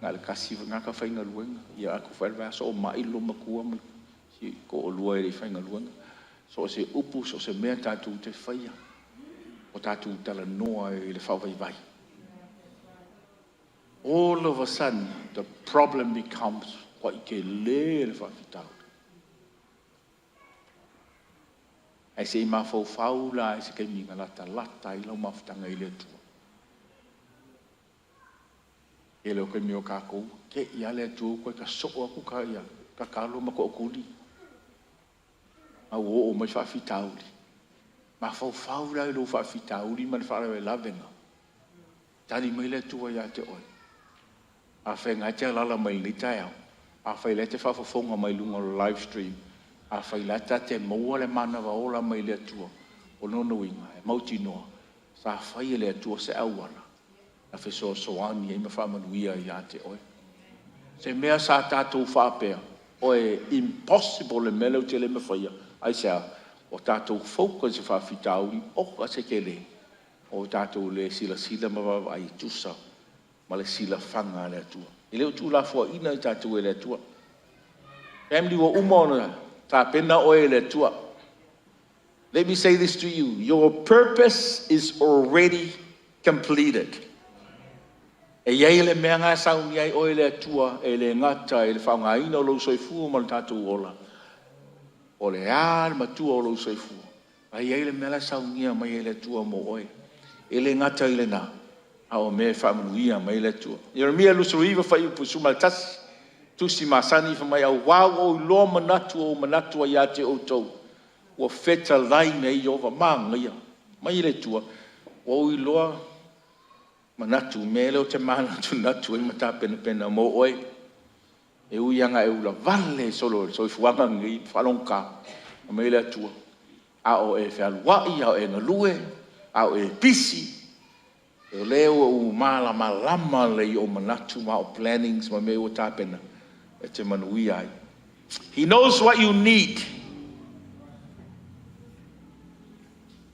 na o le tasi foi lena faigaluega, ia o atu foi lava i le vaiaso o mai le loomatua ma si toalua e le i faigaluega. So o se upu so o se mea tatou te faia, ua tatou talanoa i le faavaivai. All of a sudden, the problem becomes ua tele le faafitauli. Ae se i mafaufau la i se taimi na latalata ai lau mafutaga i le Atua. Tele o taimi o tatou, te i lava le Atua ua toe tasoo atu tatalo ma tootuli, a ua oo mai faafitauli. Mafaufau la i lou faafitauli ma le faalavelave na tali mai le Atua ia te oe. Afai o lena e te alaala mai i lenei taeao, afai o la e te faafofoga mai luga o le live stream, afai o la e ta te maua le manava ola mai le Atua, o lona uiga, e mautinoa sa fai e le Atua se auala na fesoasoani ai ma faamanuia ia te oe. O se mea sa tatou faapea e impossible le mea lea ou te le mafaia. Aisea? Ua tatou focus i faafitauli, oka se tele, ua tatou le silasila ma vaavaai e tusa ma le silafaga a le Atua. E le o tuulafoaiina i tatou e le Atua. Family, ua uma ona tapena oe e le Atua. Let me say this to you, your purpose is already completed. E i ai le mea na e saunia ai oe e le Atua e le gata i le faaaogaina o lou soifua ma le tatou ola, o le a le matua o lou soifua, ae i ai le mea la e saunia mai e le Atua mo oe. E le gata i lena, a o mea e faamanuia mai ai le Atua. Ieremia 29 fuaiupu 11, tusi masani fai mai, aua ua ou iloa manatu ua ou manatu ai ia te outou, ua fetalai nei Ieova. Manaia, fai mai le Atua, ua ou iloa manatu, mea lea ou te manatunatu ai ma tapenapena mo oe. E ui lava ina e ulavale solo i le soifuaga lenei ma faalogogata, fai mai le Atua, a o e fealuai, a o e galue, a o e pisi, o lea ua ou malamalama lelei i ou manatu ma au plannings ma mea ua tapena e te manuia ai. He knows what you need.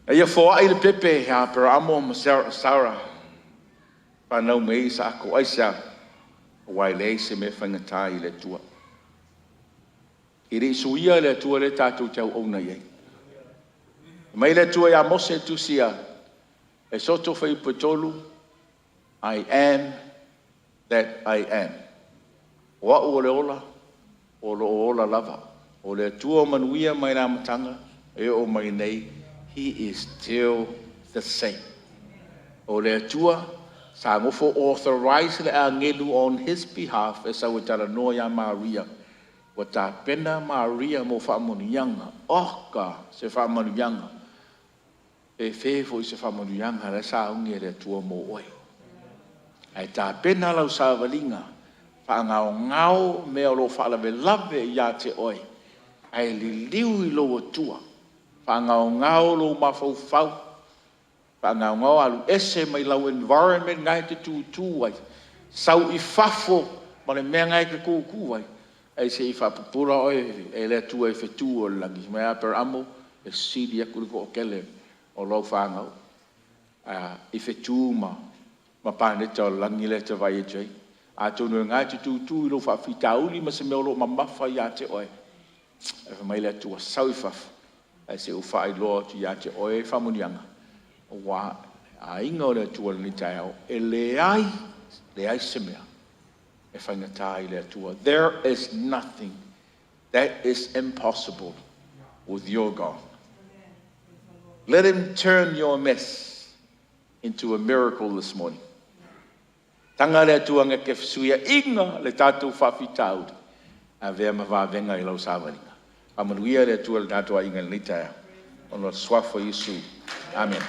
A ia foai le pepe a Aperaamo ma Sara, fanau mai ai Isaako. Aisea? Aua e leai se mea e faigata i le Atua. E le i suia le Atua lea tatou te auauna i ai. Fai mai le Atua ia Mose i le tusi a Esoto Fuaiupu 3, I am that I am. O au o le ola, o lo o ola lava. O le Atua o manuia mai le amataga e oo mai nei, He is still the same. O le Atua sa nofo authorize le agelu on His behalf e sau e talanoa ia Maria. Ua tapena Maria mo faamanuiaga. Oka se faamanuiaga! Fefe foi i se faamanuiaga la e sauni e le Atua mo oe. Ae tapena lau savaliga, faagaogao mea o lo o faalavelave ia te oe, ae liliu i lou Atua, faagaogao lou mafaufau, faagaogao, alu ese mai lau environment lena e te tutu ai, sau i fafo ma le mea lena e te tutu ai, ae se i faapupula oe e le Atua e fetu o le lagi. Fai mai, Aperamo, e sili atu le toatele o lau fanau i fetu ma paneta o le lagi lea e te vaai atu ai. Atonu o lena e te tutu i lou faafitauli ma se mea o lo o mamafa ia te oe, ae fai mai le Atua, sau i fafo ae se i ou faailoa atu ia te oe faamanuiaga, aua le aiga o le Atua i lenei taeao, e leai, leai se mea e faigata i le Atua. There is nothing that is impossible with your God. Let him turn your mess into a miracle this morning. Taga le Atua na te fesuiaina le tatou faafitauli, avea ma vavega i lau savaliga. Faamanuia le Atua i le tatou aiga i lenei taeao ona o le Suafa o Iesu. Amene.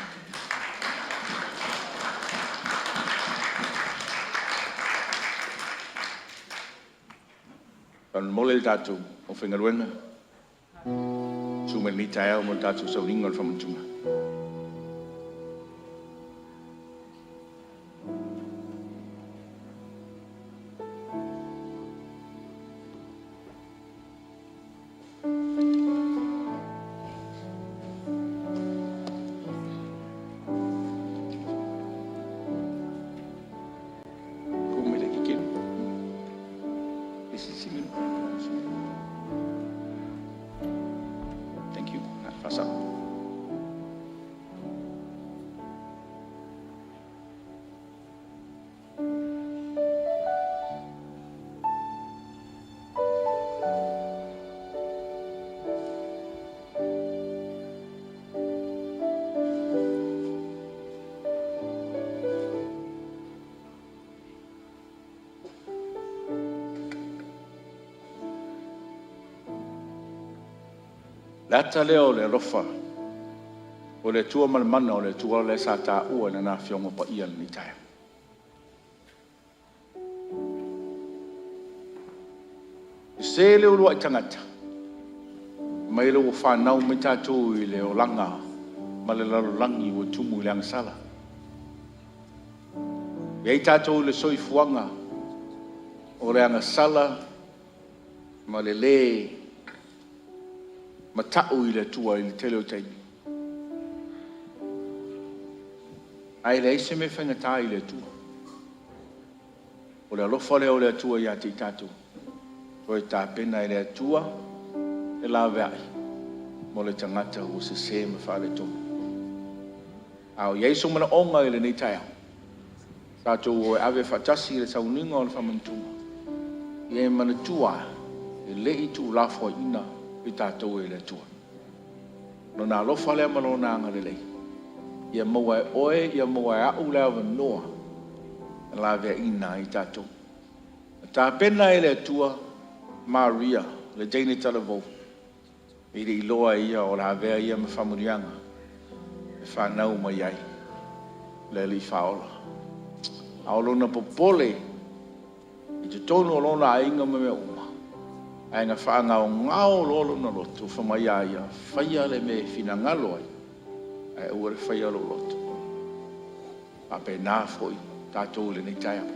Faamolemole le tatou aufaigaluega, susu mai lenei taeao mo le tatou sauniga o le famanatuga. Thank you. Faasao. Le ata lea o le alofa o le Atua ma le mana o le Atua lea sa taua e Lana Afioga Paia i lenei taeao. Sese le uluai tagata, fai mai le ua fanau mai tatou i le olaga ma le lalolagi ua tumu i le agasala. E i ai tatou i le soifuaga o le agasala ma le lē mata'u i le Atua i le tele o taimi, ae leai se mea e faigata i le Atua. O le alofa lea o le Atua ia te i tatou, toe tapena e le Atua le laveai mo le tagata ua sese ma faaletonu. A o i ai sou manaoga i lenei taeao, tatou o e ave faatasi le sauniga o le famanatuga, ia e manatua lava, e le i tuulafoaiina i tatou e le Atua. Lona alofa lea ma Lona agalelei, ia maua e oe, ia maua e au le avanoa e laveaiina ai tatou. Na tapena e le Atua Maria le teine talavou, e le i iloa e ia o le a avea ia ma faamanuiaga e fanau mai ai le Alii Faaola. A o lona popole i totonu o lona aiga ma mea uma, ae na faagaogao loa lona loto fai mai ia ia, faia le mea e finagalo ai, ae aua le faia lou loto. E faapena foi tatou i lenei taeao.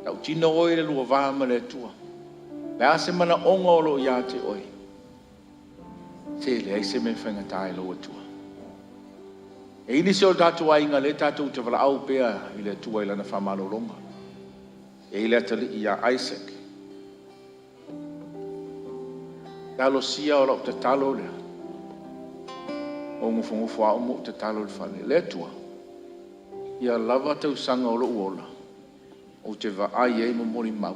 Tautino oe i le lua va ma le Atua. O le a se manaoga o lo o ia te oe? Se leai se mea e faigata i lou Atua. E i ai nisi o tatou aiga o lea tatou te valaau pea i le Atua i Lana faamalologa. E i ai le atalii ia Isaac. Talosia o lau tatalo lea, ou nofonofo lava au ma ou tatalo i le fale, le Atua, ia lava tausaga o lou ola ou te vaai ai ma molimau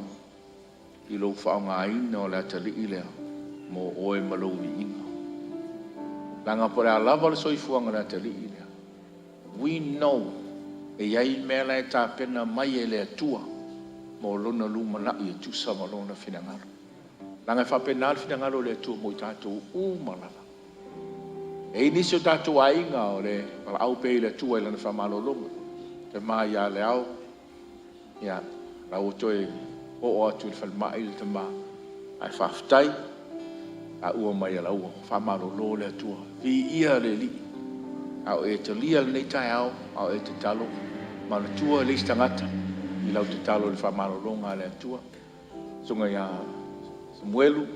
i lou faaaogaina o le atalii lea mo oe ma lou viiga. Leaga po o le a lava le soifuaga o le atalii lea, we know e i ai mea la e tapena mai e le Atua mo lona lumanai e tusa ma lona finagalo. Leaga e faapena le finagalo o le Atua mo i tatou uma lava. E i ai nisi o tatou aiga o le valaau pea i le Atua i lana faamalologa. Tama ia Leao, ia, la ua toe oo atu i le falemai le tama, ae faafetai, taua mai e la ua faamalolo le Atua. Viia le Alii, a o e talia lenei taeao, a o e tatalo, manatua e leai se tagata i lau tatalo i le faamalologa a le Atua. Susuga ia Samuelu,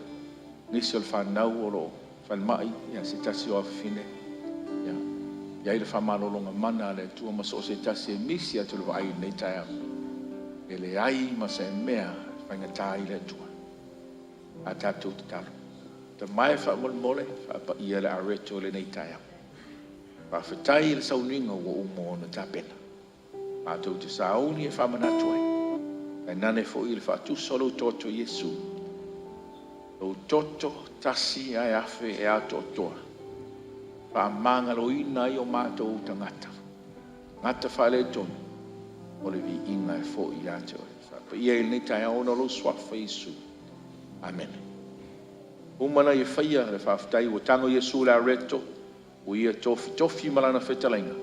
nisi o le fanau o lo o falemai, ia se tasi o afafine, ia i ai le faamalologa mana a le Atua ma so o se tasi e misi atu i le vaai i lenei taeao. E leai ma se mea e faigata ai le Atua. A tatou tatalo. Tama e faamolemole, faapaia le areto i lenei taeao. Faafetai i le sauniga ua uma ona tapena. Matou te sauni e faamanatu ai, tainane foi le faatusa o lou toto Iesu, lou toto tasi ae afe e atoatoa, faamagaloina ai o matou tagata, tagata faaletonu. O le viiga e foi ia te Oe. Faapaia i lenei taeao ona o lou Suafa Iesu. Amene. Uma ona ia faia le faafetai ua tago Iesu i le areto ua ia tofitofi ma Lana fetalaiga,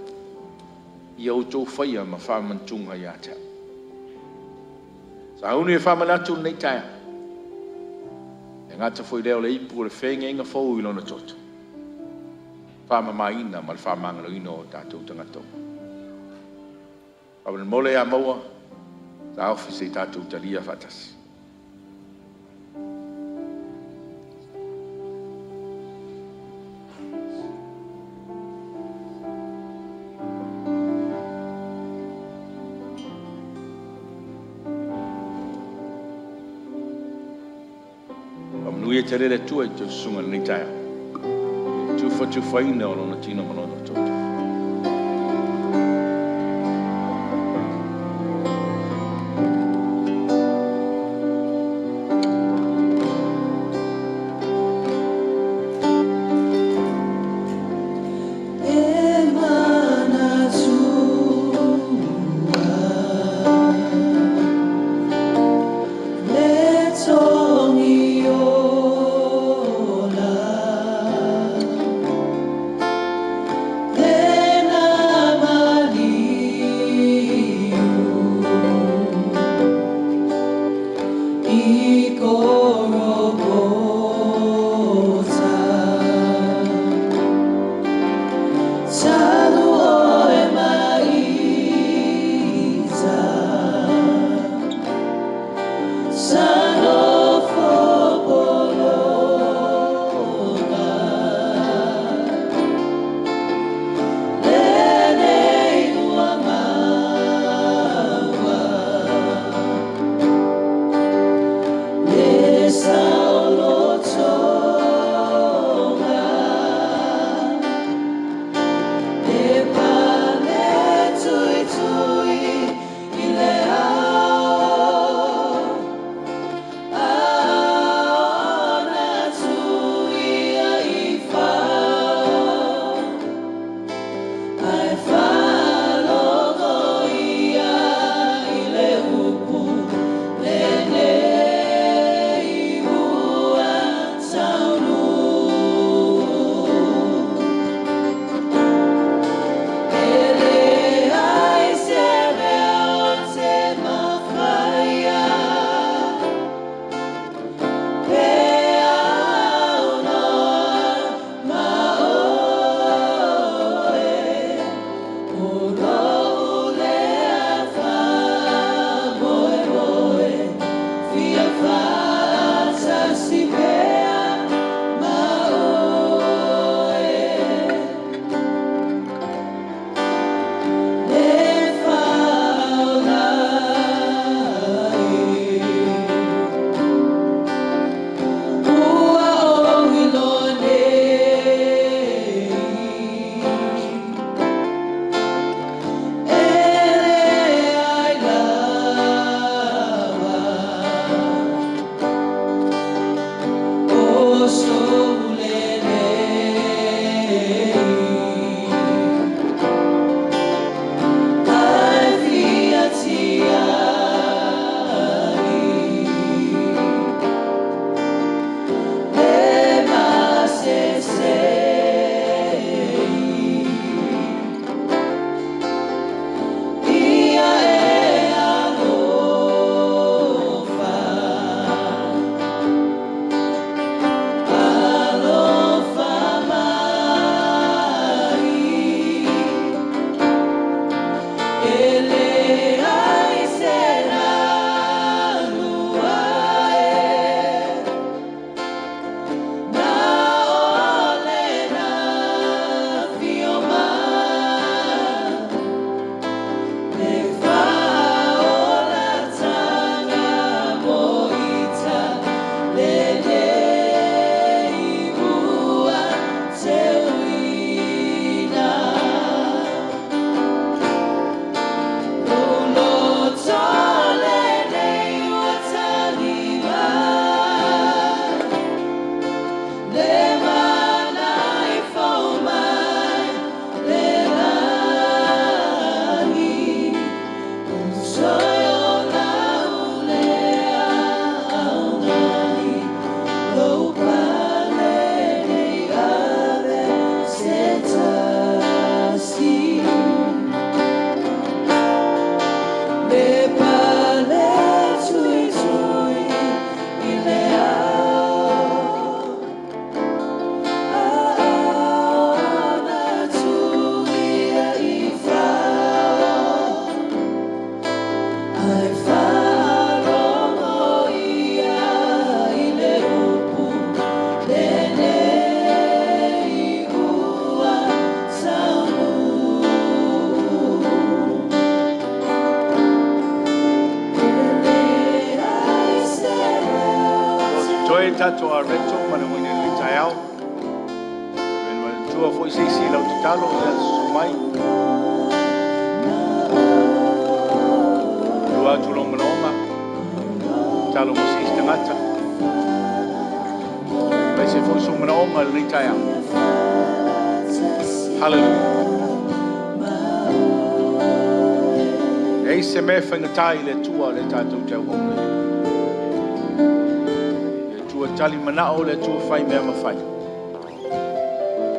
ia outou faia ma faamanatuga ia te Au. Sauni e faamanatu lenei taeao, e le gata foi i lea o le ipu o le feagaiga fou i Lona toto, faamamaina ma le faamagaloina o tatou tagata uma. Faamolemole a maua, taofi se i tatou talia faatasi. Faamanuia tele le Atua i a outou susuga i lenei taeao i le tufatufaina o Lona tino ma Lona toto. E manatua le togi ola, le na maliu i Korokota. Talu oe mai ita, sa nofo pologa, lenei ua maua, le saolotoga. tatou areto ma le aumaina i lenei taeao. E manatua foi se isi i lau tatalo, ia susu mai. Tua atu lou manaoga, tatalo mo se isi tagata. Aemaise foi sou manaoga i lenei taeao. Hallelujah. E leai se mea e faigata i le Atua le tatou te auauna i ai. Le Atua tali manao, le Atua fai mea mafai.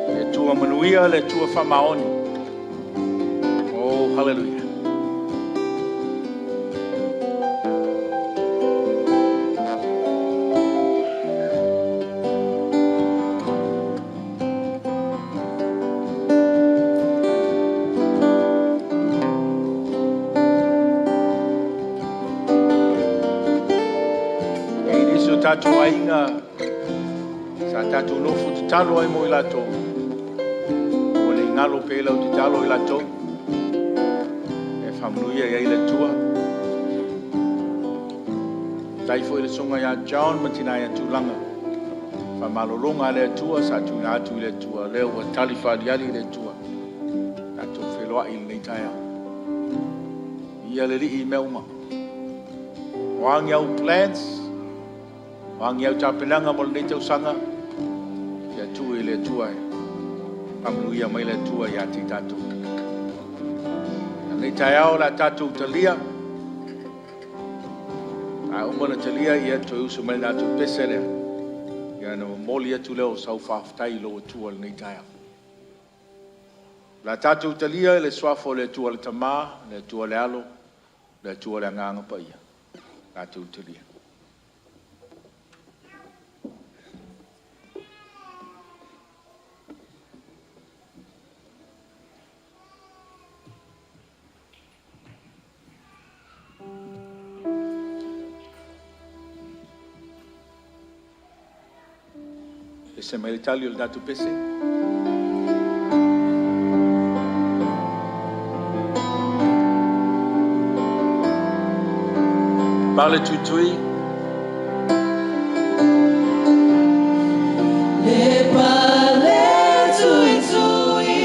Le Atua manuia, le Atua faamaoni. Oh, hallelujah. E i nisi o tatou aiga sa tatou nofo tatalo ai mo i latou, ua le galo pea lau tatalo i latou, e faamanuia i ai le Atua. Faafetai foi i le susuga ia John ma tina ia Tulaga, faamalologa a le Atua sa tuuina atu i le Atua, lea ua tali faaaliali le Atua, tatou feiloai i lenei taeao. Ia le Alii i mea uma. O a ni au plans, o a ni au tapenaga mo lenei tausaga, ia tuu i le Atua e faamanuia mai le Atua ia te i tatou. Lenei taeao o le a tatou talia. A uma ona talia, ia toe usu mai le tatou pese lea. Ia ona momoli atu lea o sau faafetai i lou Atua i lenei taeao. O le a tatou talia i le suafa o le Atua le Tama, le Atua le Alo, le Atua le Agaga Paia. Tatou talia. Pese mai le tali o le tatou pese. Pale tuitui. Le pale tui tui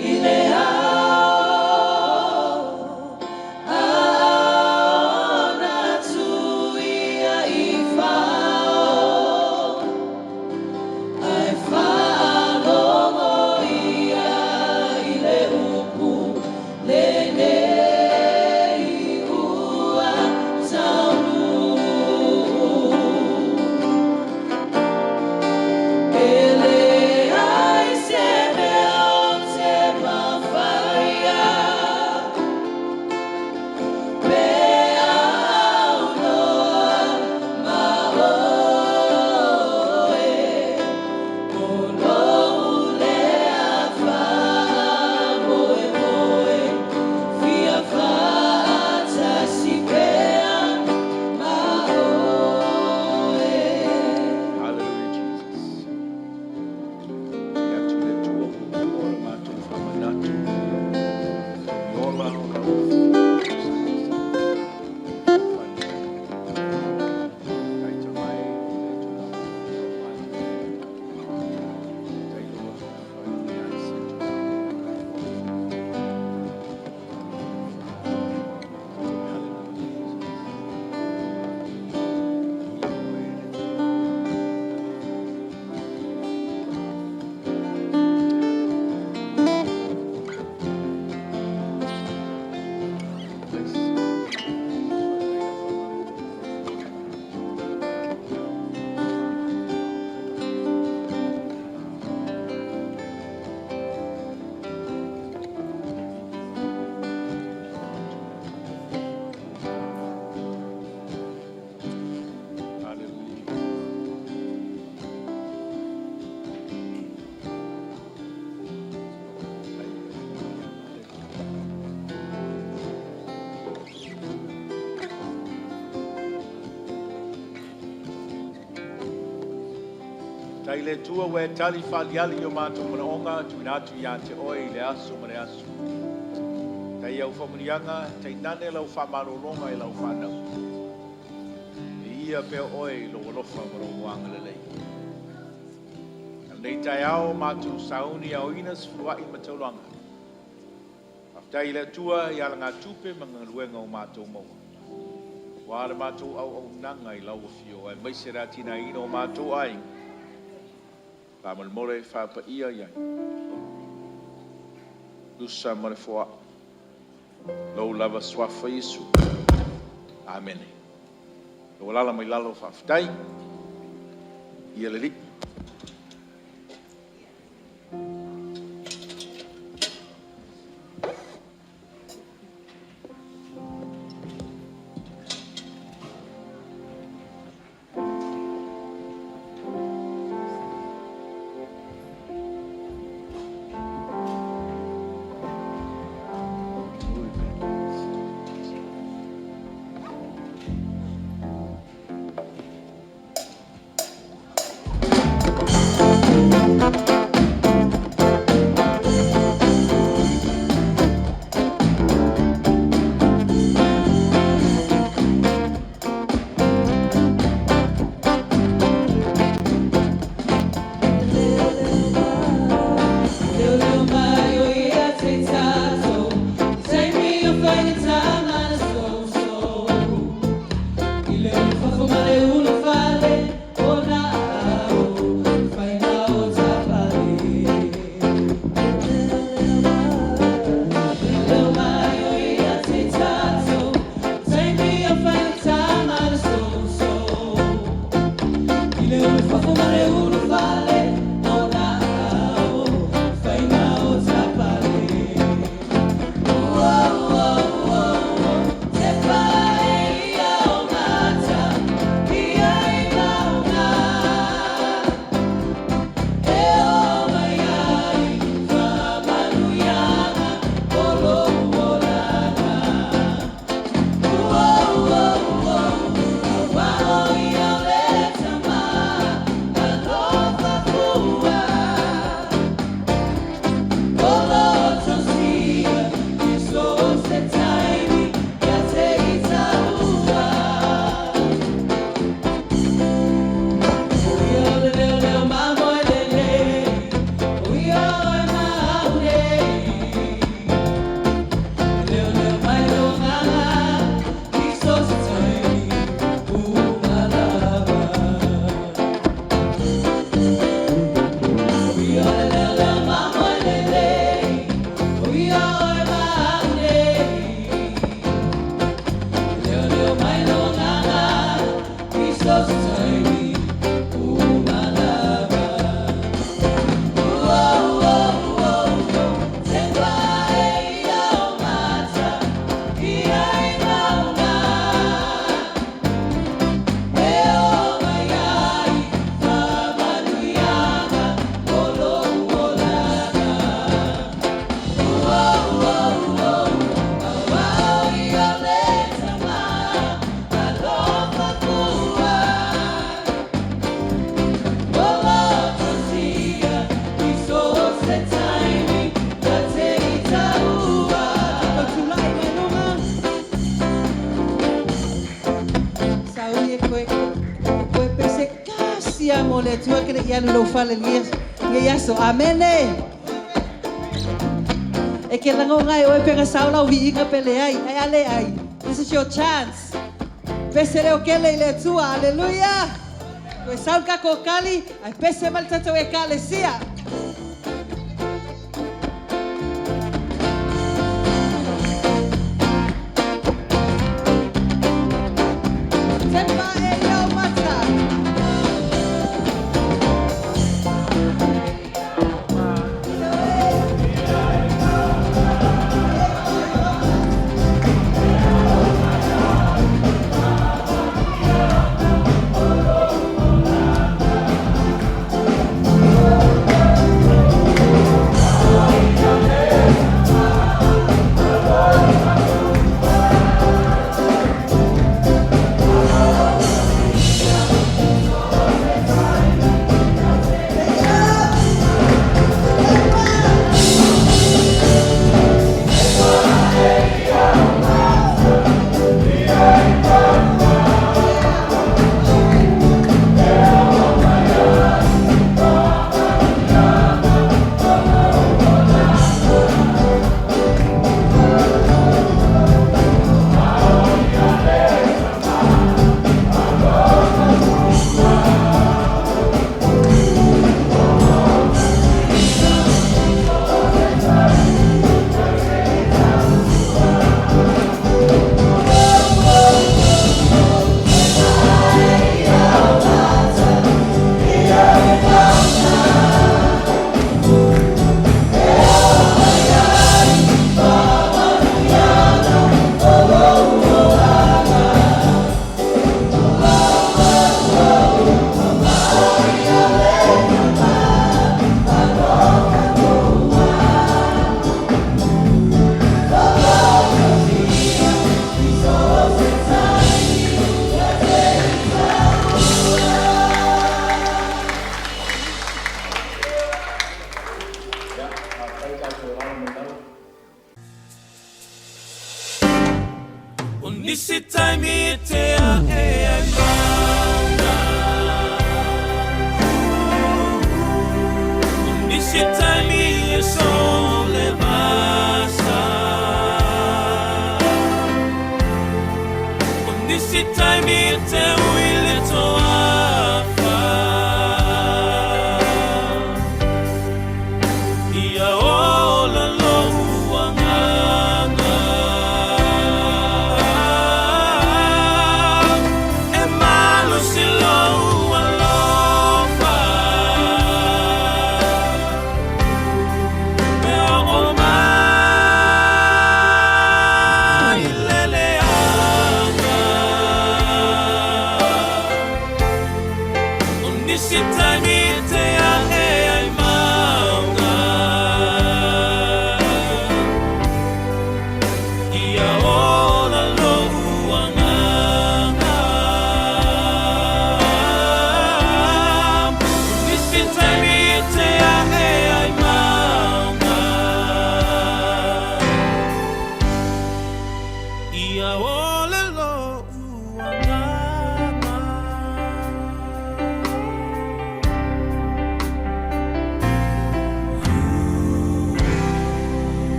i le ao, ao na tui ai fao, ai whaalogo ia i le upu le nei ua taunu. E le ai se mea o te mafaia, pe aunoa ma oe, o lou lea faamoemoe, fia faatasi pea ma oe. Hallelujah, Jesus. Ia atu le Atua o le matou faamanatu. Ola o lau. Taita mai le Atua. Tai loa. Hallelujah, Jesus. Hallelujah. Tai le Atua ua e tali faaaliali i o matou manaoga tuuina atu ia te oe i le aso ma le aso. Tai au faamanuiaga, tainane lau faamalologa i lau fanau. Viia pea oe i lou alofa ma lou agalelei. A lenei taeao matou sauni aoina se fuluai ma taulaga. Faafetai i le Atua i alagatupe ma galuega ua matou maua. Ua le matou auaunaga i lau afio aemaise le atinaeina o matou aiga. Faamolemole faapaia i ai. Tusa ma le foai. Lou lava suafa Iesu. Amene. Ua lala mai lalo faafetai. Ia le Alii. Amene. E ke lango ngai oe penga saula o viiga pele ai. Ai ale ai. This is your chance. Pese leo kele i le Atua. Hallelujah. Koe saul ka kokali. Ai pese mal tatou e kalesia. Tepa e iau mata. o lalo ma i lalo. O nisi taimi e te a e ai mana. O nisi taimi e sole vasa. O nisi taimi e te uile.